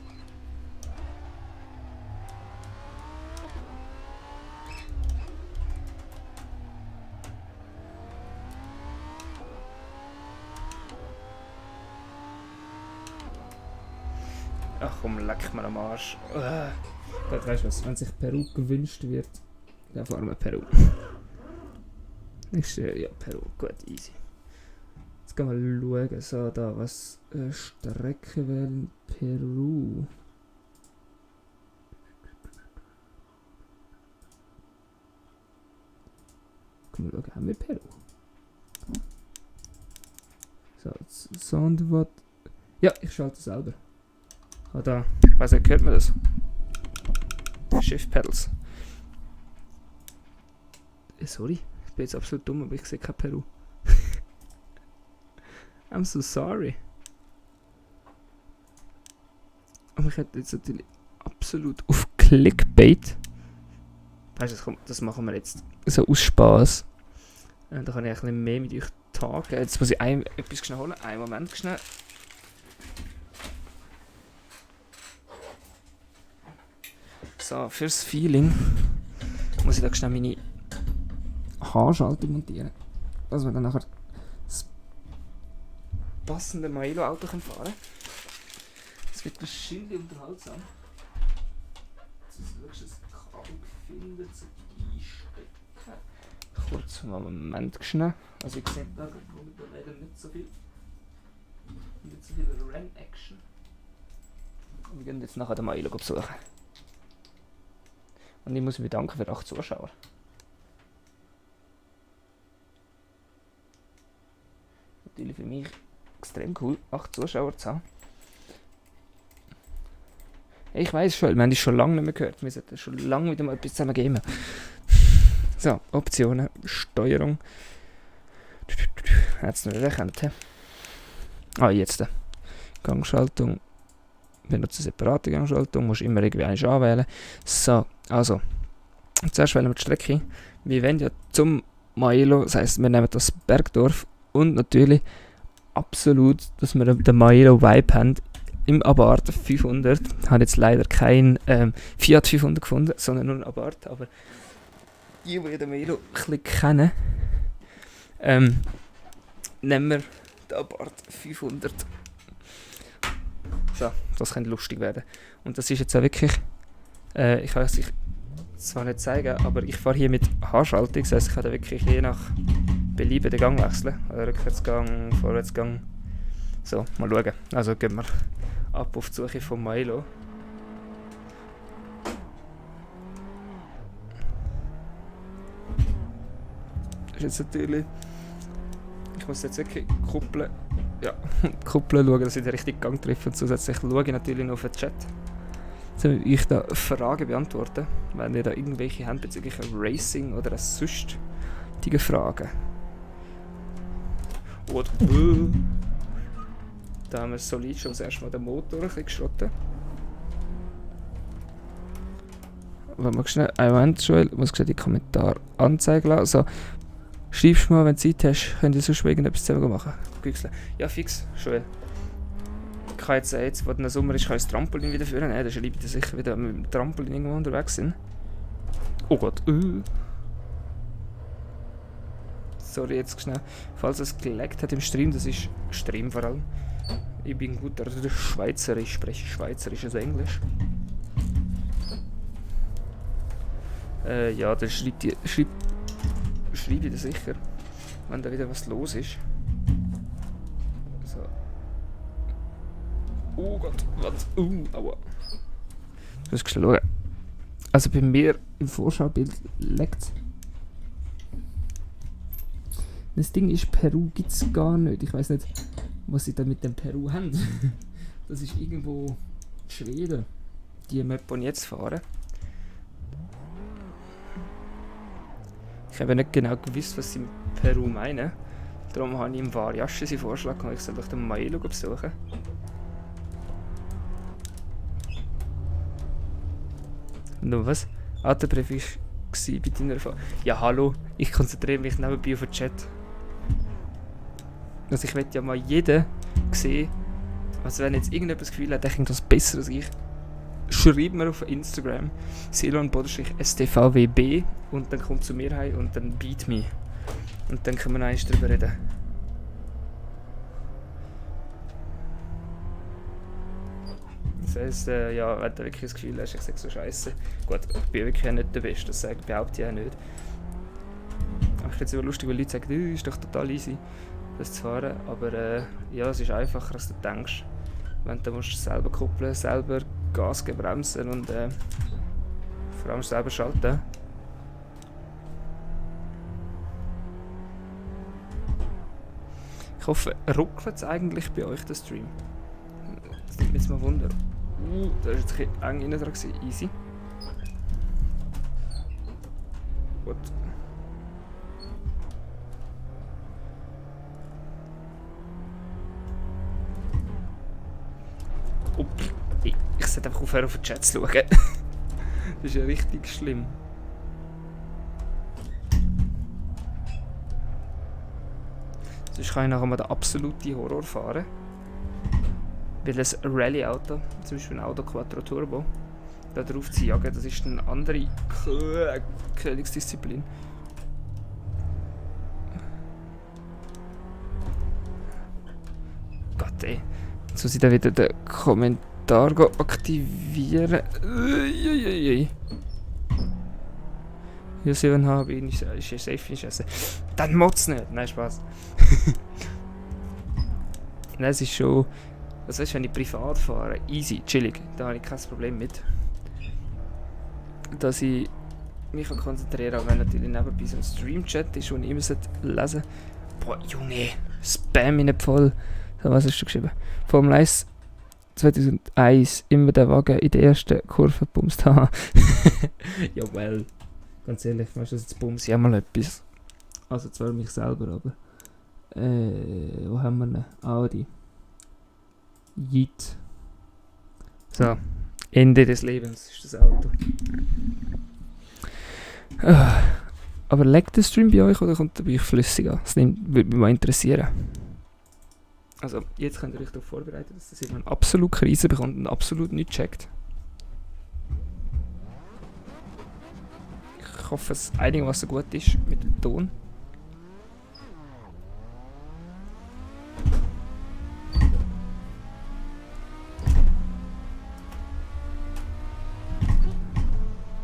Ach komm, leck mir am Arsch. Gott, weißt du was, wenn sich Peru gewünscht wird, dann fahren wir Peru. Ja, Peru, gut, easy. Jetzt gehen wir schauen, so da, was Strecke wählen, Peru. Können wir schauen, haben wir Peru? So, Soundwort. Ja, ich schalte selber. Ah, da. Weiss nicht, hört man das? Shift Pedals. Sorry, bin jetzt absolut dumm, aber ich sehe kein Peru. I'm so sorry. Aber ich hätte jetzt natürlich absolut auf Clickbait. Weißt du, das machen wir jetzt so aus Spaß. Da kann ich ein bisschen mehr mit euch tagen. Jetzt muss ich etwas schnell holen. Einen Moment schnell. So, fürs Feeling muss ich da schnell meine Haarschaltung montieren. Dass wir dann nachher das passende Mailo-Auto fahren können. Es wird wahrscheinlich unterhaltsam. Jetzt schaust du das Kabel finden zum Einstecken. Kurz einen Moment schnell. Also ich sehe da leider nicht so viel. Nicht so viel Ren-Action. Wir gehen jetzt nachher den Mailo besuchen. Und ich muss mich bedanken für 8 Zuschauer. Natürlich für mich extrem cool, 8 Zuschauer zu haben. Ich weiss schon, wir haben es schon lange nicht mehr gehört. Wir sollten schon lange wieder mal etwas zusammen geben. So, Optionen, Steuerung. Jetzt noch nicht erkannt. Ah, jetzt. Gangschaltung. Benutze separate Gangschaltung. Musst immer irgendwie eine anwählen. So, also. Zuerst wählen wir die Strecke. Wir wollen ja zum Mailo. Das heisst, wir nehmen das Bergdorf. Und natürlich absolut, dass wir den Mailo-Vibe haben. Im Abarth 500. Ich habe jetzt leider kein Fiat 500 gefunden, sondern nur einen Abarth. Aber die den Mailo ein bisschen kennen, nehmen wir den Abarth 500. So, das könnte lustig werden. Und das ist jetzt auch wirklich, ich kann es zwar nicht zeigen, aber ich fahre hier mit Haarschaltung. Das heisst, ich kann da wirklich je nach Belieben den Gang wechseln. Also Rückwärtsgang, Vorwärtsgang. So, mal schauen. Also gehen wir ab auf die Suche von Mailo. Das ist jetzt natürlich... Ich muss jetzt wirklich kuppeln. Ja, kuppeln, schauen, dass ich den richtigen Gang treffe. Und zusätzlich schaue ich natürlich noch auf den Chat. Soll ich da Fragen beantworten? Wenn ihr da irgendwelche habt bezüglich Racing oder sonstige Fragen. Oder... Da haben wir solid schon das erste Mal den Motor ein bisschen geschrottet. Wenn wir schnell, einen Moment, Joel, muss ich die Kommentare anzeigen lassen. Also, schreibst mal, wenn du Zeit hast, könnt ihr sonst irgendetwas zusammen machen. Ja, fix, Joel. Ich kann jetzt, wo der Sommer ist, kann ich das Trampolin wieder führen. Nein, das ist lieb, dass ich wieder mit dem Trampolin irgendwo unterwegs bin. Oh Gott, Sorry, jetzt schnell. Falls es gelaggt hat im Stream, das ist Stream vor allem. Ich bin guter Schweizerisch, spreche Schweizerisch als Englisch. Ja, dann schreibe ich dir sicher, wenn da wieder was los ist. So. Oh Gott, was? Aua. Du musst schnell schauen. Also bei mir im Vorschaubild liegt. Das Ding ist, Peru gibt es gar nicht. Ich weiß nicht, was sie da mit dem Peru haben. Das ist irgendwo Schweden. Die Map, die ich jetzt fahre. Ich habe nicht genau gewusst, was sie mit Peru meinen. Darum habe ich im Variasche seinen Vorschlag gemacht, ich soll doch den Mailo besuchen. Und was? Der Brief war bei deiner Erfahrung. Ja, hallo, ich konzentriere mich nebenbei auf den Chat. Also ich will ja mal jeden sehen. Also wenn jetzt irgendetwas Gefühl hat, der kennt das besser als ich, schreibt mir auf Instagram Silon_STVWB und dann kommt zu mir heim und dann beat me. Und dann können wir noch eins drüber reden. Das heisst, ja, wenn du wirklich das Gefühl hast, ich sage so scheiße. Gut, ich bin wirklich nicht der Beste, das behaupte ich auch nicht. Aber ich finde es immer lustig, weil Leute sagen, ist doch total easy, das zu fahren. Aber ja, es ist einfacher, als du denkst. Wenn du musst selber kuppeln, selber Gas geben, bremsen und vor allem selber schalten. Ich hoffe, ruckelt es eigentlich bei euch, der Stream? Das nimmt mich jetzt mal Wunder. Da war jetzt ein bisschen eng innen dran gewesen. Easy. Gut. Ich sollte einfach aufhören, auf den Chat zu schauen. Das ist ja richtig schlimm. Sonst kann ich nachher mal den absoluten Horror fahren. Weil ein Rallye-Auto, zum Beispiel ein Auto Quattro Turbo, da drauf zu jagen, das ist eine andere Königsdisziplin. Gott ey. Jetzt muss ich da wieder den Kommentar aktivieren. Uiuiui. Ja, 7 habe ich ist ja safe nicht essen. Dann motz nicht! Nein, Spaß. Nein, es ist schon. Was weißt du, wenn ich privat fahre, easy, chillig, da habe ich kein Problem mit. Dass ich mich konzentrieren kann, wenn natürlich nebenbei so ein Stream-Chat ist, den ich immer lesen sollte. Boah, Junge, Spam mich nicht voll. So, was hast du geschrieben? Formel 1 2001, immer den Wagen in der ersten Kurve bumst haben. Ja, well. Ganz ehrlich, weißt du, jetzt bumse ich auch mal etwas. Also zwar mich selber, aber. Wo haben wir ihn? Audi. Yeet. So, Ende des Lebens ist das Auto. Aber leckt der Stream bei euch oder kommt er bei euch flüssig an? Das würde mich mal interessieren. Also, jetzt könnt ihr euch darauf vorbereiten, dass das irgendwann absolut Krise bekommt und absolut nichts checkt. Ich hoffe, dass es einigermaßen gut ist mit dem Ton.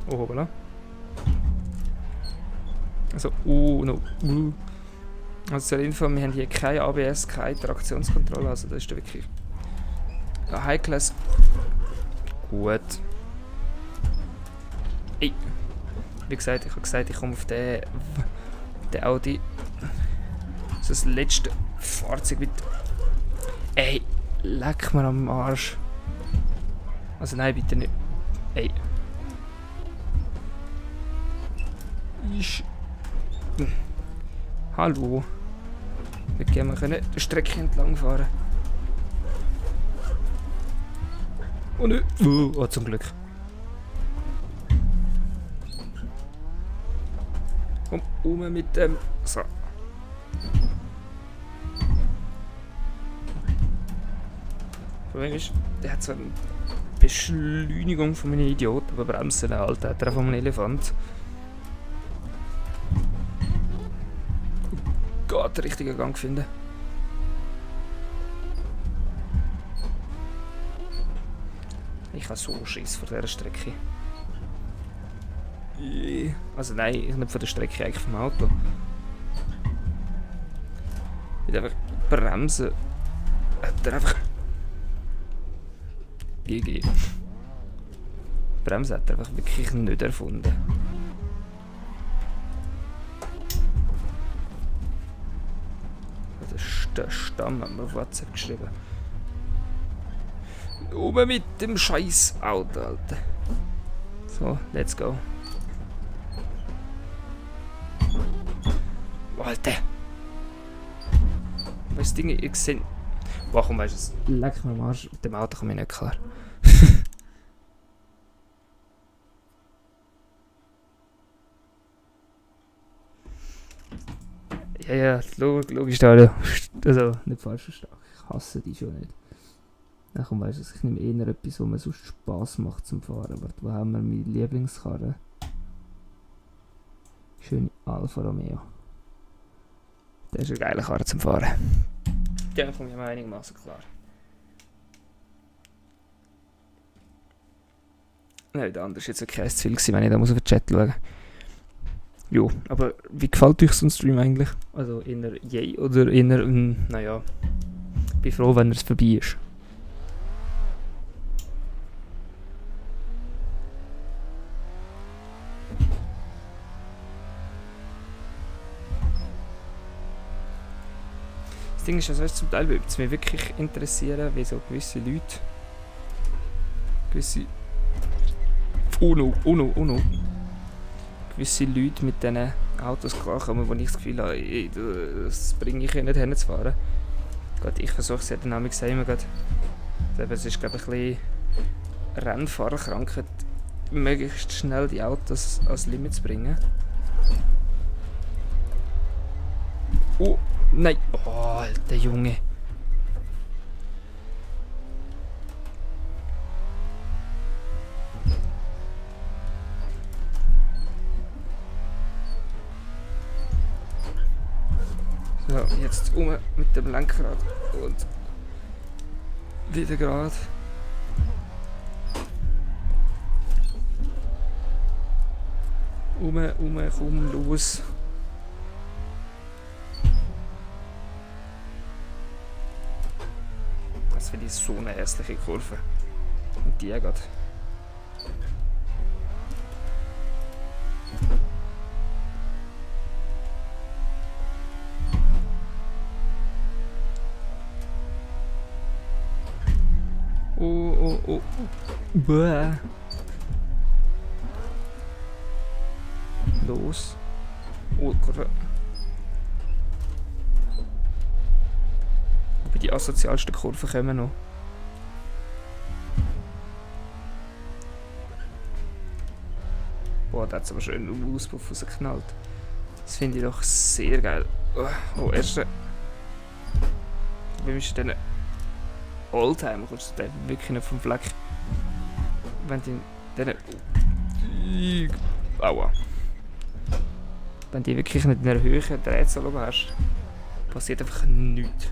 Oh, hoppala. Also, no. Also zur Info, wir haben hier kein ABS, keine Traktionskontrolle, also das ist da wirklich ein High-Class. Gut. Ey. Wie gesagt, ich habe gesagt, ich komme auf den Audi. Das ist das letzte Fahrzeug mit... Ey, leck mir am Arsch. Also nein, bitte nicht. Ey. Hallo. Wir können die Strecke entlang fahren. Oh nö. Oh, zum Glück. Komm, um mit dem. So. Problem ist, der hat zwar eine Beschleunigung von einem Idiot, aber Bremsen, Alter, hat er von einem Elefant. Den richtigen Gang finden. Ich habe so Schiss vor dieser Strecke. Also nein, nicht von der Strecke, eigentlich vom Auto. Ich einfach bremsen. Hat er einfach... GG. Bremsen hat er einfach wirklich nicht erfunden. Der Stamm hat mir auf WhatsApp geschrieben. Oben mit dem scheiß Auto, Alter. So, let's go. Alter! Weißt du, Dinge, ich sehe... Warum weißt du es? Leck mir am Arsch, mit dem Auto komme ich nicht klar. Ja, logisch, also nicht falsch verstanden. Ich hasse die schon nicht. Dann komm, weißt du, ich nehme eher etwas, was mir sonst Spass macht zum Fahren. Warte, wo haben wir meine Lieblingskarre? Schöne Alfa Romeo. Das ist eine geile Karre zum Fahren. Ja, komme ich mir einigermaßen klar. Nein, der andere ist jetzt kein zu viel gewesen, wenn ich da auf den Chat schauen muss. Jo, aber wie gefällt euch so ein Stream eigentlich? Also eher yay oder eher, naja, bin froh, wenn es vorbei ist. Das Ding ist, also zum Teil würde es mich wirklich interessieren, wie so gewisse Leute, gewisse Leute mit diesen Autos klarkommen, wo ich das Gefühl habe, ey, das bringe ich nicht hinzufahren. Gott, ich versuche es ja dann immer gerade Es ist, glaube ich, ein bisschen Rennfahrerkrankheit, möglichst schnell die Autos ans Limit zu bringen. Oh, nein! Oh, alter Junge! So, jetzt mit dem Lenkrad und wieder gerade. Komm los. Das finde ich so eine hässliche Kurve. Und die geht. Oh. Bäh. Los. Oh, Kurve. Aber die asozialsten Kurven kommen noch. Boah, da hat es aber schön einen Auspuff rausgeknallt. Das finde ich doch sehr geil. Oh, erste. Wie ist denn Oldtimer? Kommst du wirklich nicht vom Fleck? Wenn du den. Aua. Wenn du wirklich nicht in einer höheren Drehzahl oben hast, passiert einfach nichts.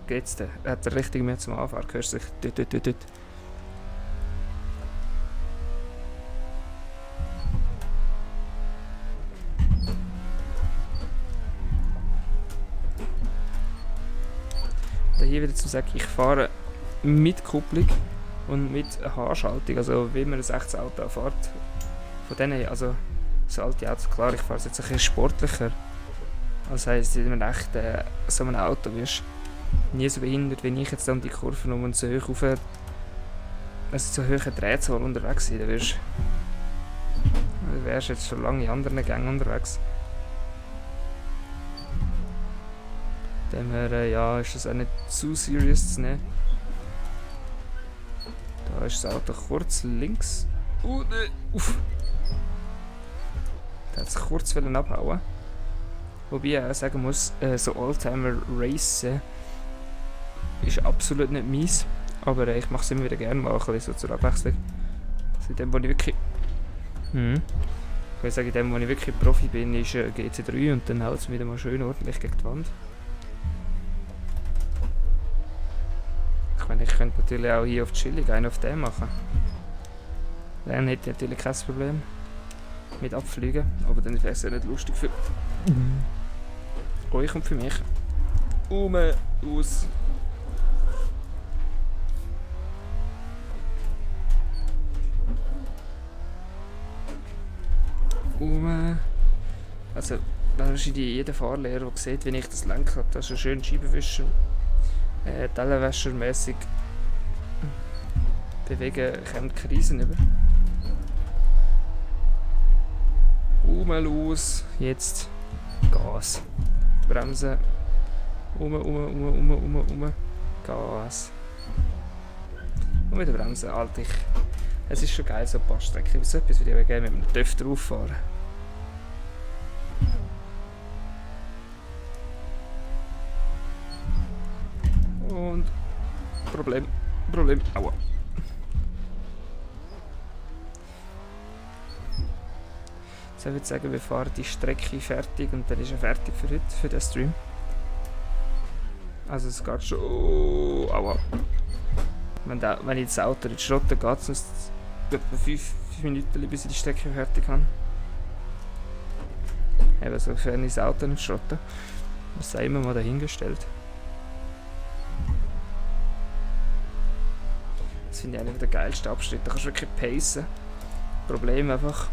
Geht's denn? Er hat richtig mehr zum Anfahren. Hörst du sich? Dort. Hier wieder zu sagen, ich fahre mit Kupplung und mit Haarschaltung, also wie man ein echtes Auto fährt. Von denen, also so alte Autos, klar, ich fahre es jetzt ein bisschen sportlicher. Das heisst, in einem echten so einem Auto wirst du nie so behindert, wenn ich jetzt dann die Kurven und so hoch auf, also so hohe Drehzahl unterwegs sein, dann wärst du jetzt schon lange in anderen Gängen unterwegs. Dem her, ja, ist das auch nicht zu serious zu nehmen. Da ist das Auto kurz links. Uff. Der hat es kurz abhauen. Wobei ich auch sagen muss, so Oldtimer Racen ist absolut nicht meins. Aber ich mache es immer wieder gerne mal, ein bisschen so zur Abwechslung. Also in dem, wo ich wirklich... Ich kann sagen, in dem, wo ich wirklich Profi bin, ist GT3 und dann hält es wieder mal schön ordentlich gegen die Wand. Ich meine, ich könnte natürlich auch hier auf Chillig einen auf den machen. Dann hätte ich natürlich kein Problem mit Abfliegen, aber dann wäre es ja nicht lustig für euch und für mich. Aus. Also, wahrscheinlich jeder Fahrlehrer, der sieht, wie ich das lenke, das ist ein schöner Scheibenwischer. Tellenwäschermässig bewegen, kommt Krisen über. Los, jetzt Gas. Bremsen. Gas. Und wieder bremsen, Alter. Es ist schon geil, so ein paar Strecken. So etwas würde ich gerne mit einem TÜV drauf fahren. Und Problem, aua. Jetzt würde ich sagen, wir fahren die Strecke fertig und dann ist er fertig für heute, für den Stream. Also es geht schon, aua. Wenn ich das Auto in die Schrotte geht, sonst etwa 5 Minuten, bis ich die Strecke fertig habe. Eben so fern ist das Auto nicht schrotten. Das sei immer mal dahingestellt. Das finde ich einer der geilsten Abschnitte. Da kannst du wirklich pacen. Problem einfach,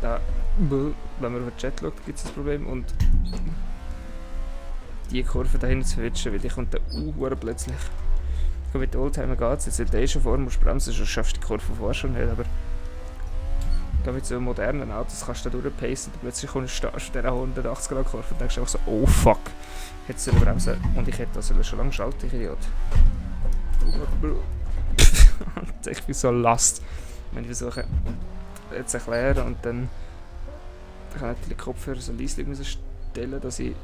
da, wenn man auf den Chat schaut, gibt es das Problem. Und die Kurve da hinten zu verwischen, weil die kommt da plötzlich. Mit den Oldtimer geht es, jetzt wenn du schon vor musst bremsen, sonst schaffst du die Kurve vorher schon nicht. Aber mit so modernen Autos kannst du da durchpacen und plötzlich kommst du in dieser 180 Grad Kurve und denkst einfach so, oh fuck, Hätte sollen bremsen und ich hätte das schon lange schalten, ich Idiot. Ich bin so lost, wenn ich versuche jetzt zu erklären und dann kann ich natürlich den Kopfhörer so leise stellen, dass ich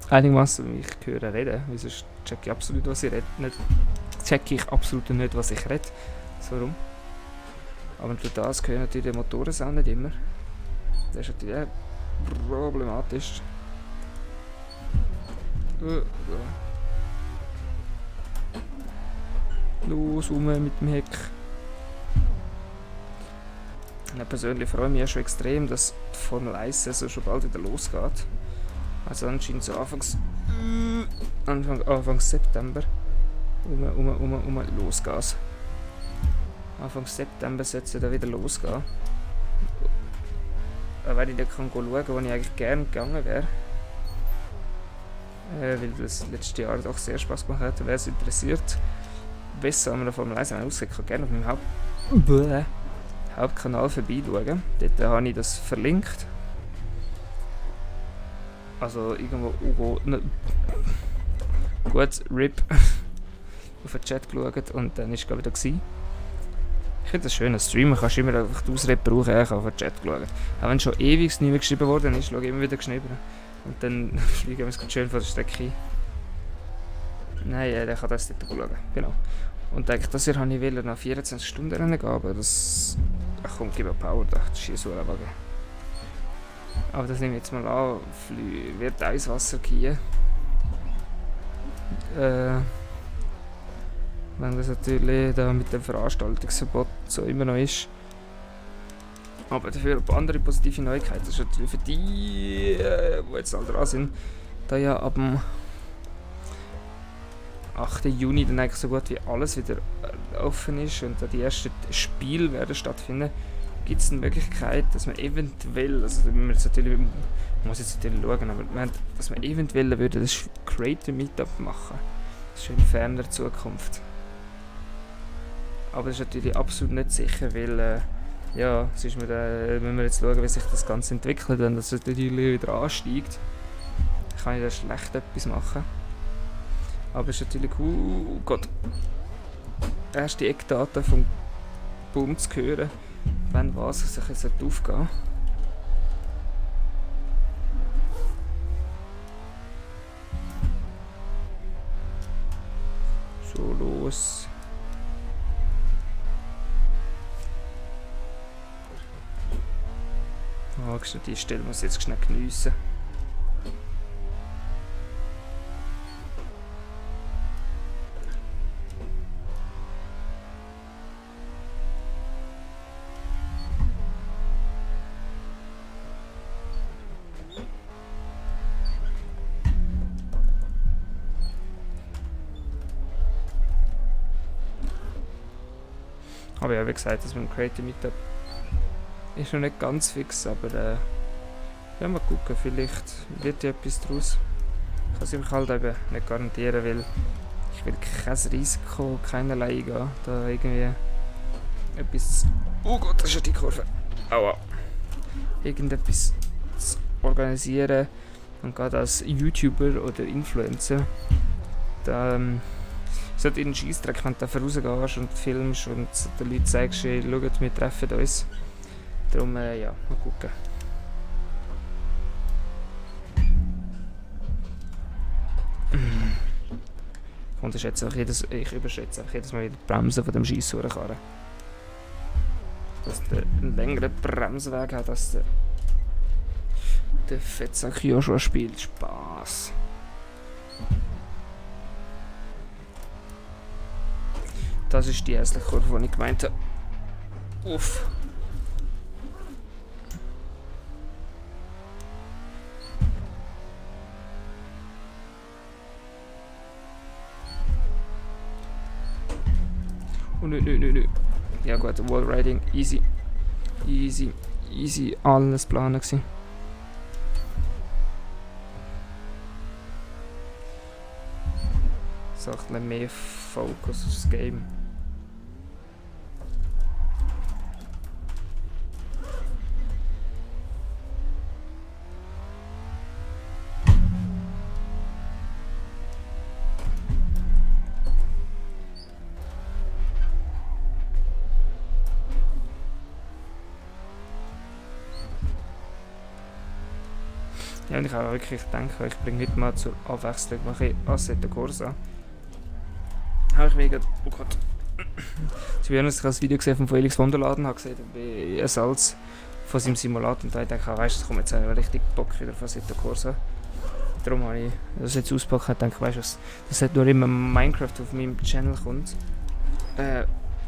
einigermaßen mich höre reden, weil sonst check ich absolut, was ich rede. Check ich absolut nicht, was ich rede. So rum. Aber durch das hören natürlich die Motorensound nicht immer. Das ist natürlich auch problematisch. Los, rum mit dem Heck. Ich persönlich freue mich ja schon extrem, dass die Formel 1 Saison schon bald wieder losgeht. Also anscheinend so Anfang September. Losgeht. Anfang September sollte es dann wieder losgehen. Weil ich dann schauen kann, wo ich eigentlich gerne gegangen wäre. Weil das letzte Jahr doch sehr Spaß gemacht hat. Wer es interessiert, besser an der Formel 1 aussehen kann, gerne auf meinem Hauptkanal vorbeischauen. Dort habe ich das verlinkt. Also irgendwo gut, RIP auf den Chat geschaut und dann war es wieder gewesen. Ich finde das schön, als Streamer kannst du immer einfach die Ausrede brauchen, ich habe auf den Chat geschaut. Auch wenn schon ewig nicht mehr geschrieben worden ist, schaue ich immer wieder geschrieben. Und dann fliegen wir es schön von der Strecke. Nein, der kann das nicht schauen. Genau. Und eigentlich das Jahr wollte ich nach 24 Stunden Rennen gehen, aber das... Ach komm, gib mir Power, dachte ich, schieße so Wagen. Aber das nehme ich jetzt mal an, wird Eiswasser gehen. Wenn das natürlich da mit dem Veranstaltungsverbot so immer noch ist. Aber dafür eine andere positive Neuigkeit. Das ist natürlich für die, die jetzt alle dran sind, da ja ab dem 8. Juni dann eigentlich so gut wie alles wieder offen ist und da die ersten Spiele werden stattfinden, gibt es eine Möglichkeit, dass man eventuell, also man muss jetzt natürlich schauen, aber dass man eventuell würde das Creator Meetup machen. Das ist schon in ferner Zukunft. Aber das ist natürlich absolut nicht sicher, weil ja, sonst müssen wir jetzt schauen, wie sich das Ganze entwickelt. Wenn das natürlich wieder ansteigt, kann ich da schlecht etwas machen. Aber es ist natürlich cool, oh Gott, erste Eckdaten vom Boom zu hören, wenn was sich jetzt aufgehen. So, los. Die Stelle muss ich jetzt schnell geniessen. Aber ja, wie gesagt, das mit dem Creative Meetup ist noch nicht ganz fix, aber ja, mal gucken, vielleicht wird ja etwas daraus. Ich kann es ihm halt eben nicht garantieren, weil ich will kein Risiko, keinerlei eingehen, da irgendwie etwas... Oh Gott, das ist ja die Kurve. Aua. Irgendetwas zu organisieren und gerade als YouTuber oder Influencer, da ist halt ein Scheissdreck, wenn du da rausgehst und filmst und den Leuten sagst, hey, schaut, wir treffen uns. Darum, ja, mal gucken. Und ich überschätze auch jedes Mal wieder die Bremsen von dem Scheisshurrenkarren. Dass der einen längeren Bremsweg hat, als der Fettsack Joshua spielt. Spaß. Das ist die hässliche Kurve, die ich gemeint habe. Uff. Oh, nö. Ja gut, Wallriding, easy. Easy, alles planen gewesen. Sagt man mehr Fokus auf das Game. Ja, und ich habe wirklich gedacht, ich bringe heute mal zur Abwechslung mal ein bisschen Assetto Corsa. Habe ich mir gerade, oh Gott. Ich habe ein Video gesehen von Felix Wunderladen, habe gesehen, wie ein Salz von seinem Simulator und da habe ich gedacht, weißt du, das kommt jetzt richtig Bock wieder von Assetto Corsa. Darum habe ich das jetzt ausgepackt und gedacht, weißt du was, das hat nur immer Minecraft auf meinem Channel kommt.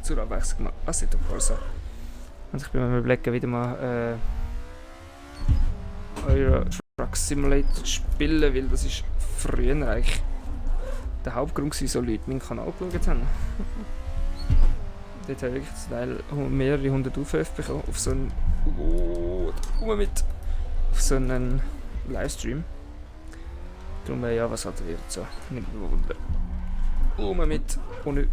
Zur Abwechslung mal Assetto Corsa. Und ich bin mir überlegen, wieder mal Euro Truck Simulator zu spielen, weil das ist früher eigentlich der Hauptgrund, wieso Leute meinen Kanal geschaut haben. Dort habe ich wirklich zum Teil mehrere hundert Aufrufe bekommen auf so einen auf so einen Livestream. Darum ja, was halt wird so, nicht wundern. Mit ohne.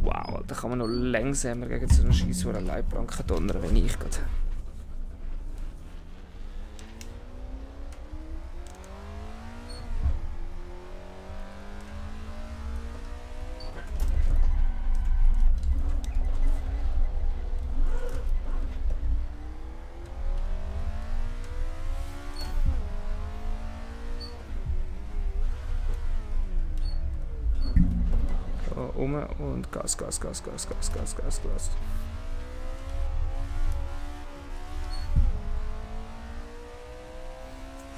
Wow, da kann man noch langsamer gegen so einen Scheiss vor einer Leitplanke donnern, wenn ich gerade. Und Gas.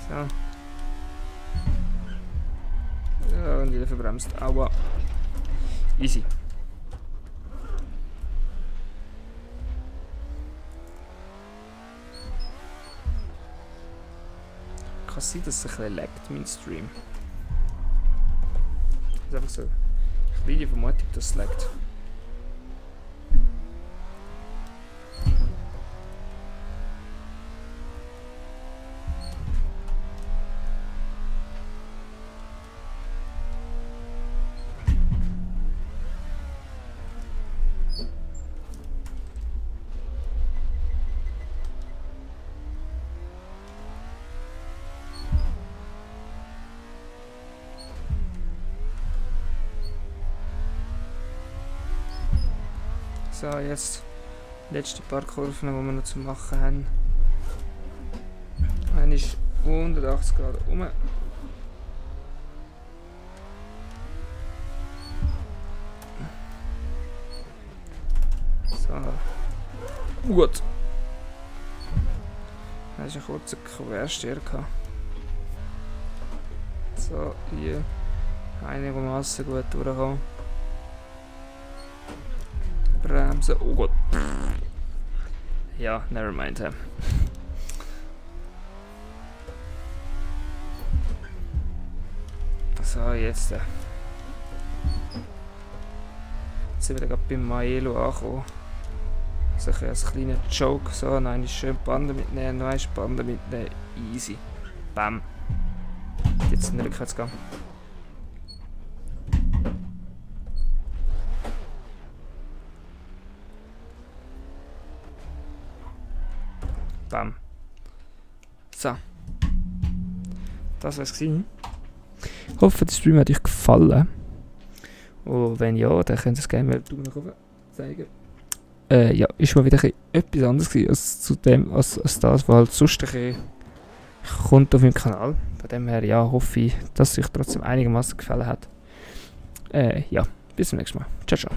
So. Ja, und wieder verbremst. Aua. Easy. Kann sein, dass es ein bisschen laggt, mein Stream. Das ist einfach so. Ich habe die Vermutung, dass es laggt. So, jetzt letzte paar Kurven, die wir noch zu machen haben. Eine ist 180 Grad um. So. Gut. Da ist ein kurzer Quersteher gehabt. So, hier einigermaßen gut durchkommen. Bremsen. Oh Gott. Ja, never mind. So, jetzt. Jetzt sind wir gerade beim Maelo angekommen. So ein kleiner Joke. So, nein, ist schön Bande mitnehmen, noch ein Bande mitnehmen. Easy. Bam. Jetzt in den Rückwärtsgang. Bam. So. Das war's gewesen. Ich hoffe, der Stream hat euch gefallen. Und wenn ja, dann könnt ihr es gerne mal Daumen nach oben zeigen. Ja, ist mal wieder etwas anderes gewesen als zu dem, als das, was halt sonst kommt auf meinem Kanal. Von dem her, ja, hoffe ich, dass es euch trotzdem einigermaßen gefallen hat. Ja, bis zum nächsten Mal. Ciao, ciao.